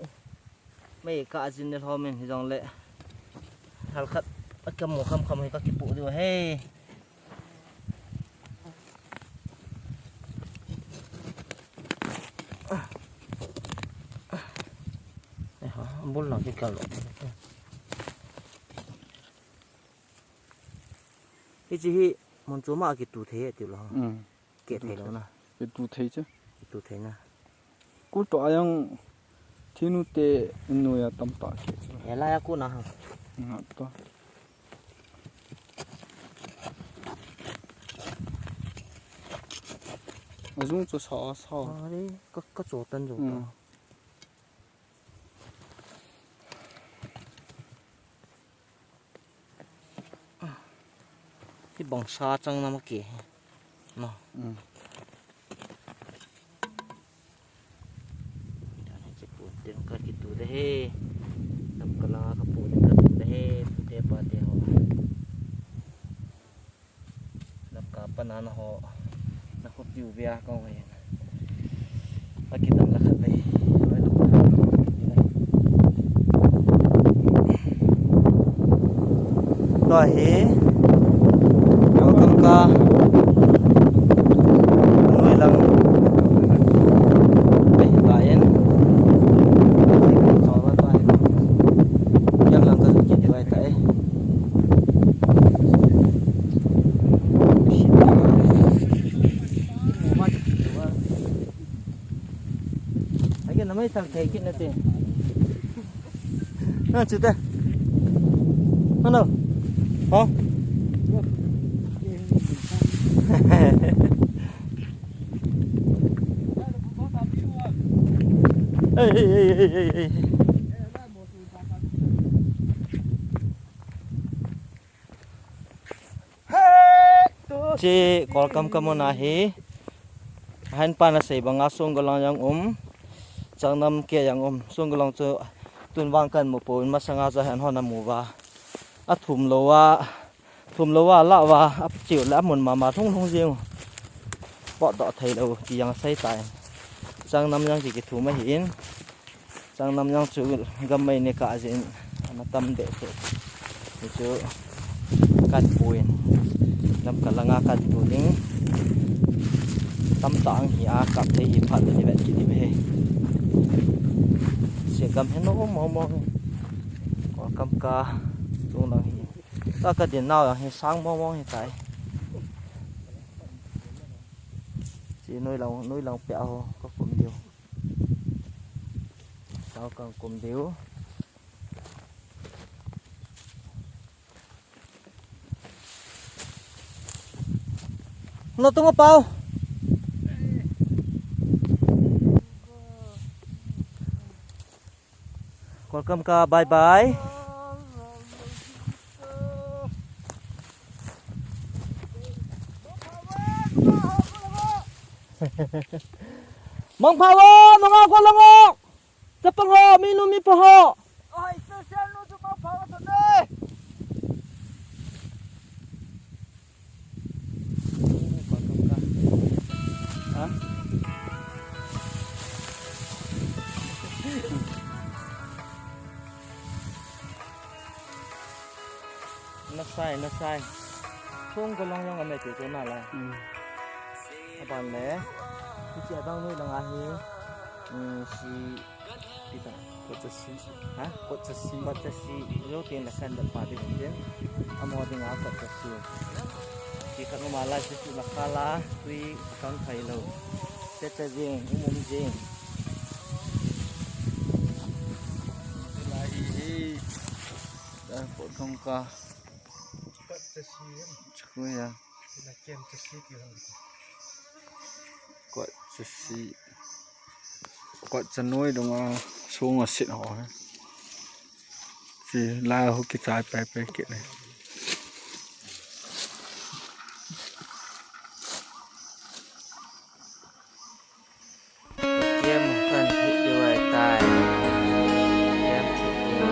Mei ka ajin ni lhomin hijong le. Halkhat a kamu kham kham hi ka kipu diu he. Eh, ha, bul lang kikal lo. Hichi hi, mun chu ma kitu thei ti lo. Hmm. Ke thei lo na. Kitu thei che. Kitu thei na. Kul to ayang thinu te inu ya tam ta ke che. Ela ya ku na ha. Na to. Azung chu sa sa. Ari ka ka cho tan jo ta. Hmm. Hi bang sa Changnam a ke. No. Hmm. Dana che pu te ka kitu de he. Nam kala ka pu te ka tu de he. Pu te pa te ho. Lam kapa na na ho, na khup diu via kong ve. Akidam la khat ve. Tua hi, welcome ka. Noi lang. Ve, ta in. Yang lang ka kiti vai ta e. Again, na mai sang thei kit na te. Na chu te. Ano? Ha? Hey, hey, hey, hey, hey, hey. Che Kolkam ka mun ahi. Ahin pa na sei banga Songgolang jong um. Changnam ke jong um. Songgolang chu tun vang kan mu pon masanga chu ahin hon amu uva. Athum lou a, thum lou a la uva, achiu le amun mama lhung lhung jing. Potdoh thei lou ti jong asei tai. Changnam jong ki kithum ahi in. Changnam jong chu gam mai ne kah jeh in ana tam deh thei. Hichu kan pu in Lamka langa kan tu ding tamtah ang hi a kap thei hi phat le ni vet kit ding hi. Sia gam hi na um um um. Kam ka tung lang hi. Ka ka din nau yang hi sang mong mong hi tai. Chi noi lang, noi lang pia ho ka kum diu. Tao kang kum diu. Lo tung a pau. Welcome ka, bye bye. Mangpha wo, manga ko lango. Chapang ho, mi nu mi pa ho. Ai, special nu chu mangpha wo sone. Ha? Nasai, nasai. Thong ko lang lang anai te ko na la. Hmm. Aban le. Hiche abang noi lang ahi. Hmm, si Pita. Kot chasi. Ha? Kot chasi. Kot chasi. Lo tin la kan da pa ding tin. Amo ding a kot chasi. Ki khat ma la si la kala. Tui kang khai lo. Che che jing, um um jing. Lai hi. Da pot kong ka. Kot chasi. Chikuya. Kot chasi. Kot chanoi dong a song a sit ho. Si la ho ki chai pai pai ki le. Kem kan thit diu ahitai. Kem thit diu.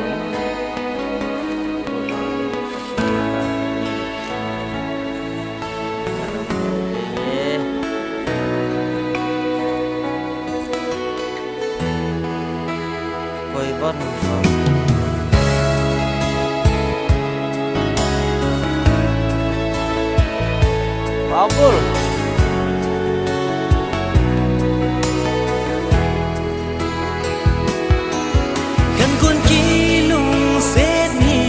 Koi bon. Powerful. Kan kon ki lungset ni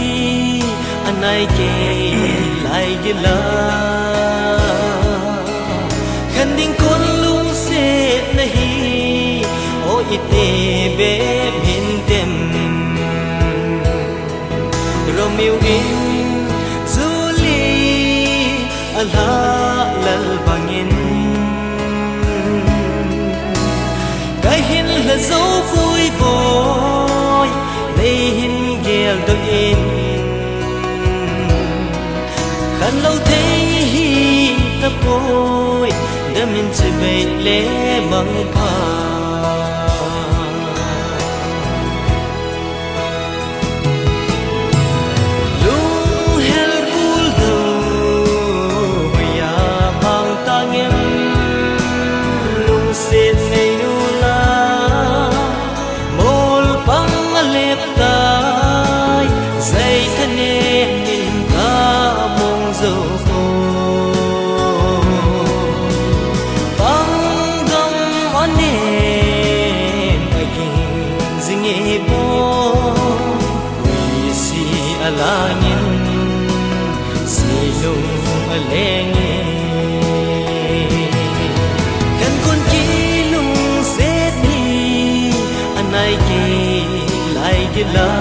anai ke lai gila. Kan ding kon lungset na hi o ite be min dem. Romeo in Julie a lha lal bangin. Ka hin lha zo pui boi, nei hin gel doh in. Khan lo thei hi ta poi, damin chibai le mang pha. Lunghel kul do ya pang tangem, lungset nei nu la, mol pang a lep tai, zai thane min ka mong zo ko. Pang gam a nem a ging zing e bo. Ui si a langin, si lung a leng e. Kan kon ki lungset ni, a nai ke lai ke la.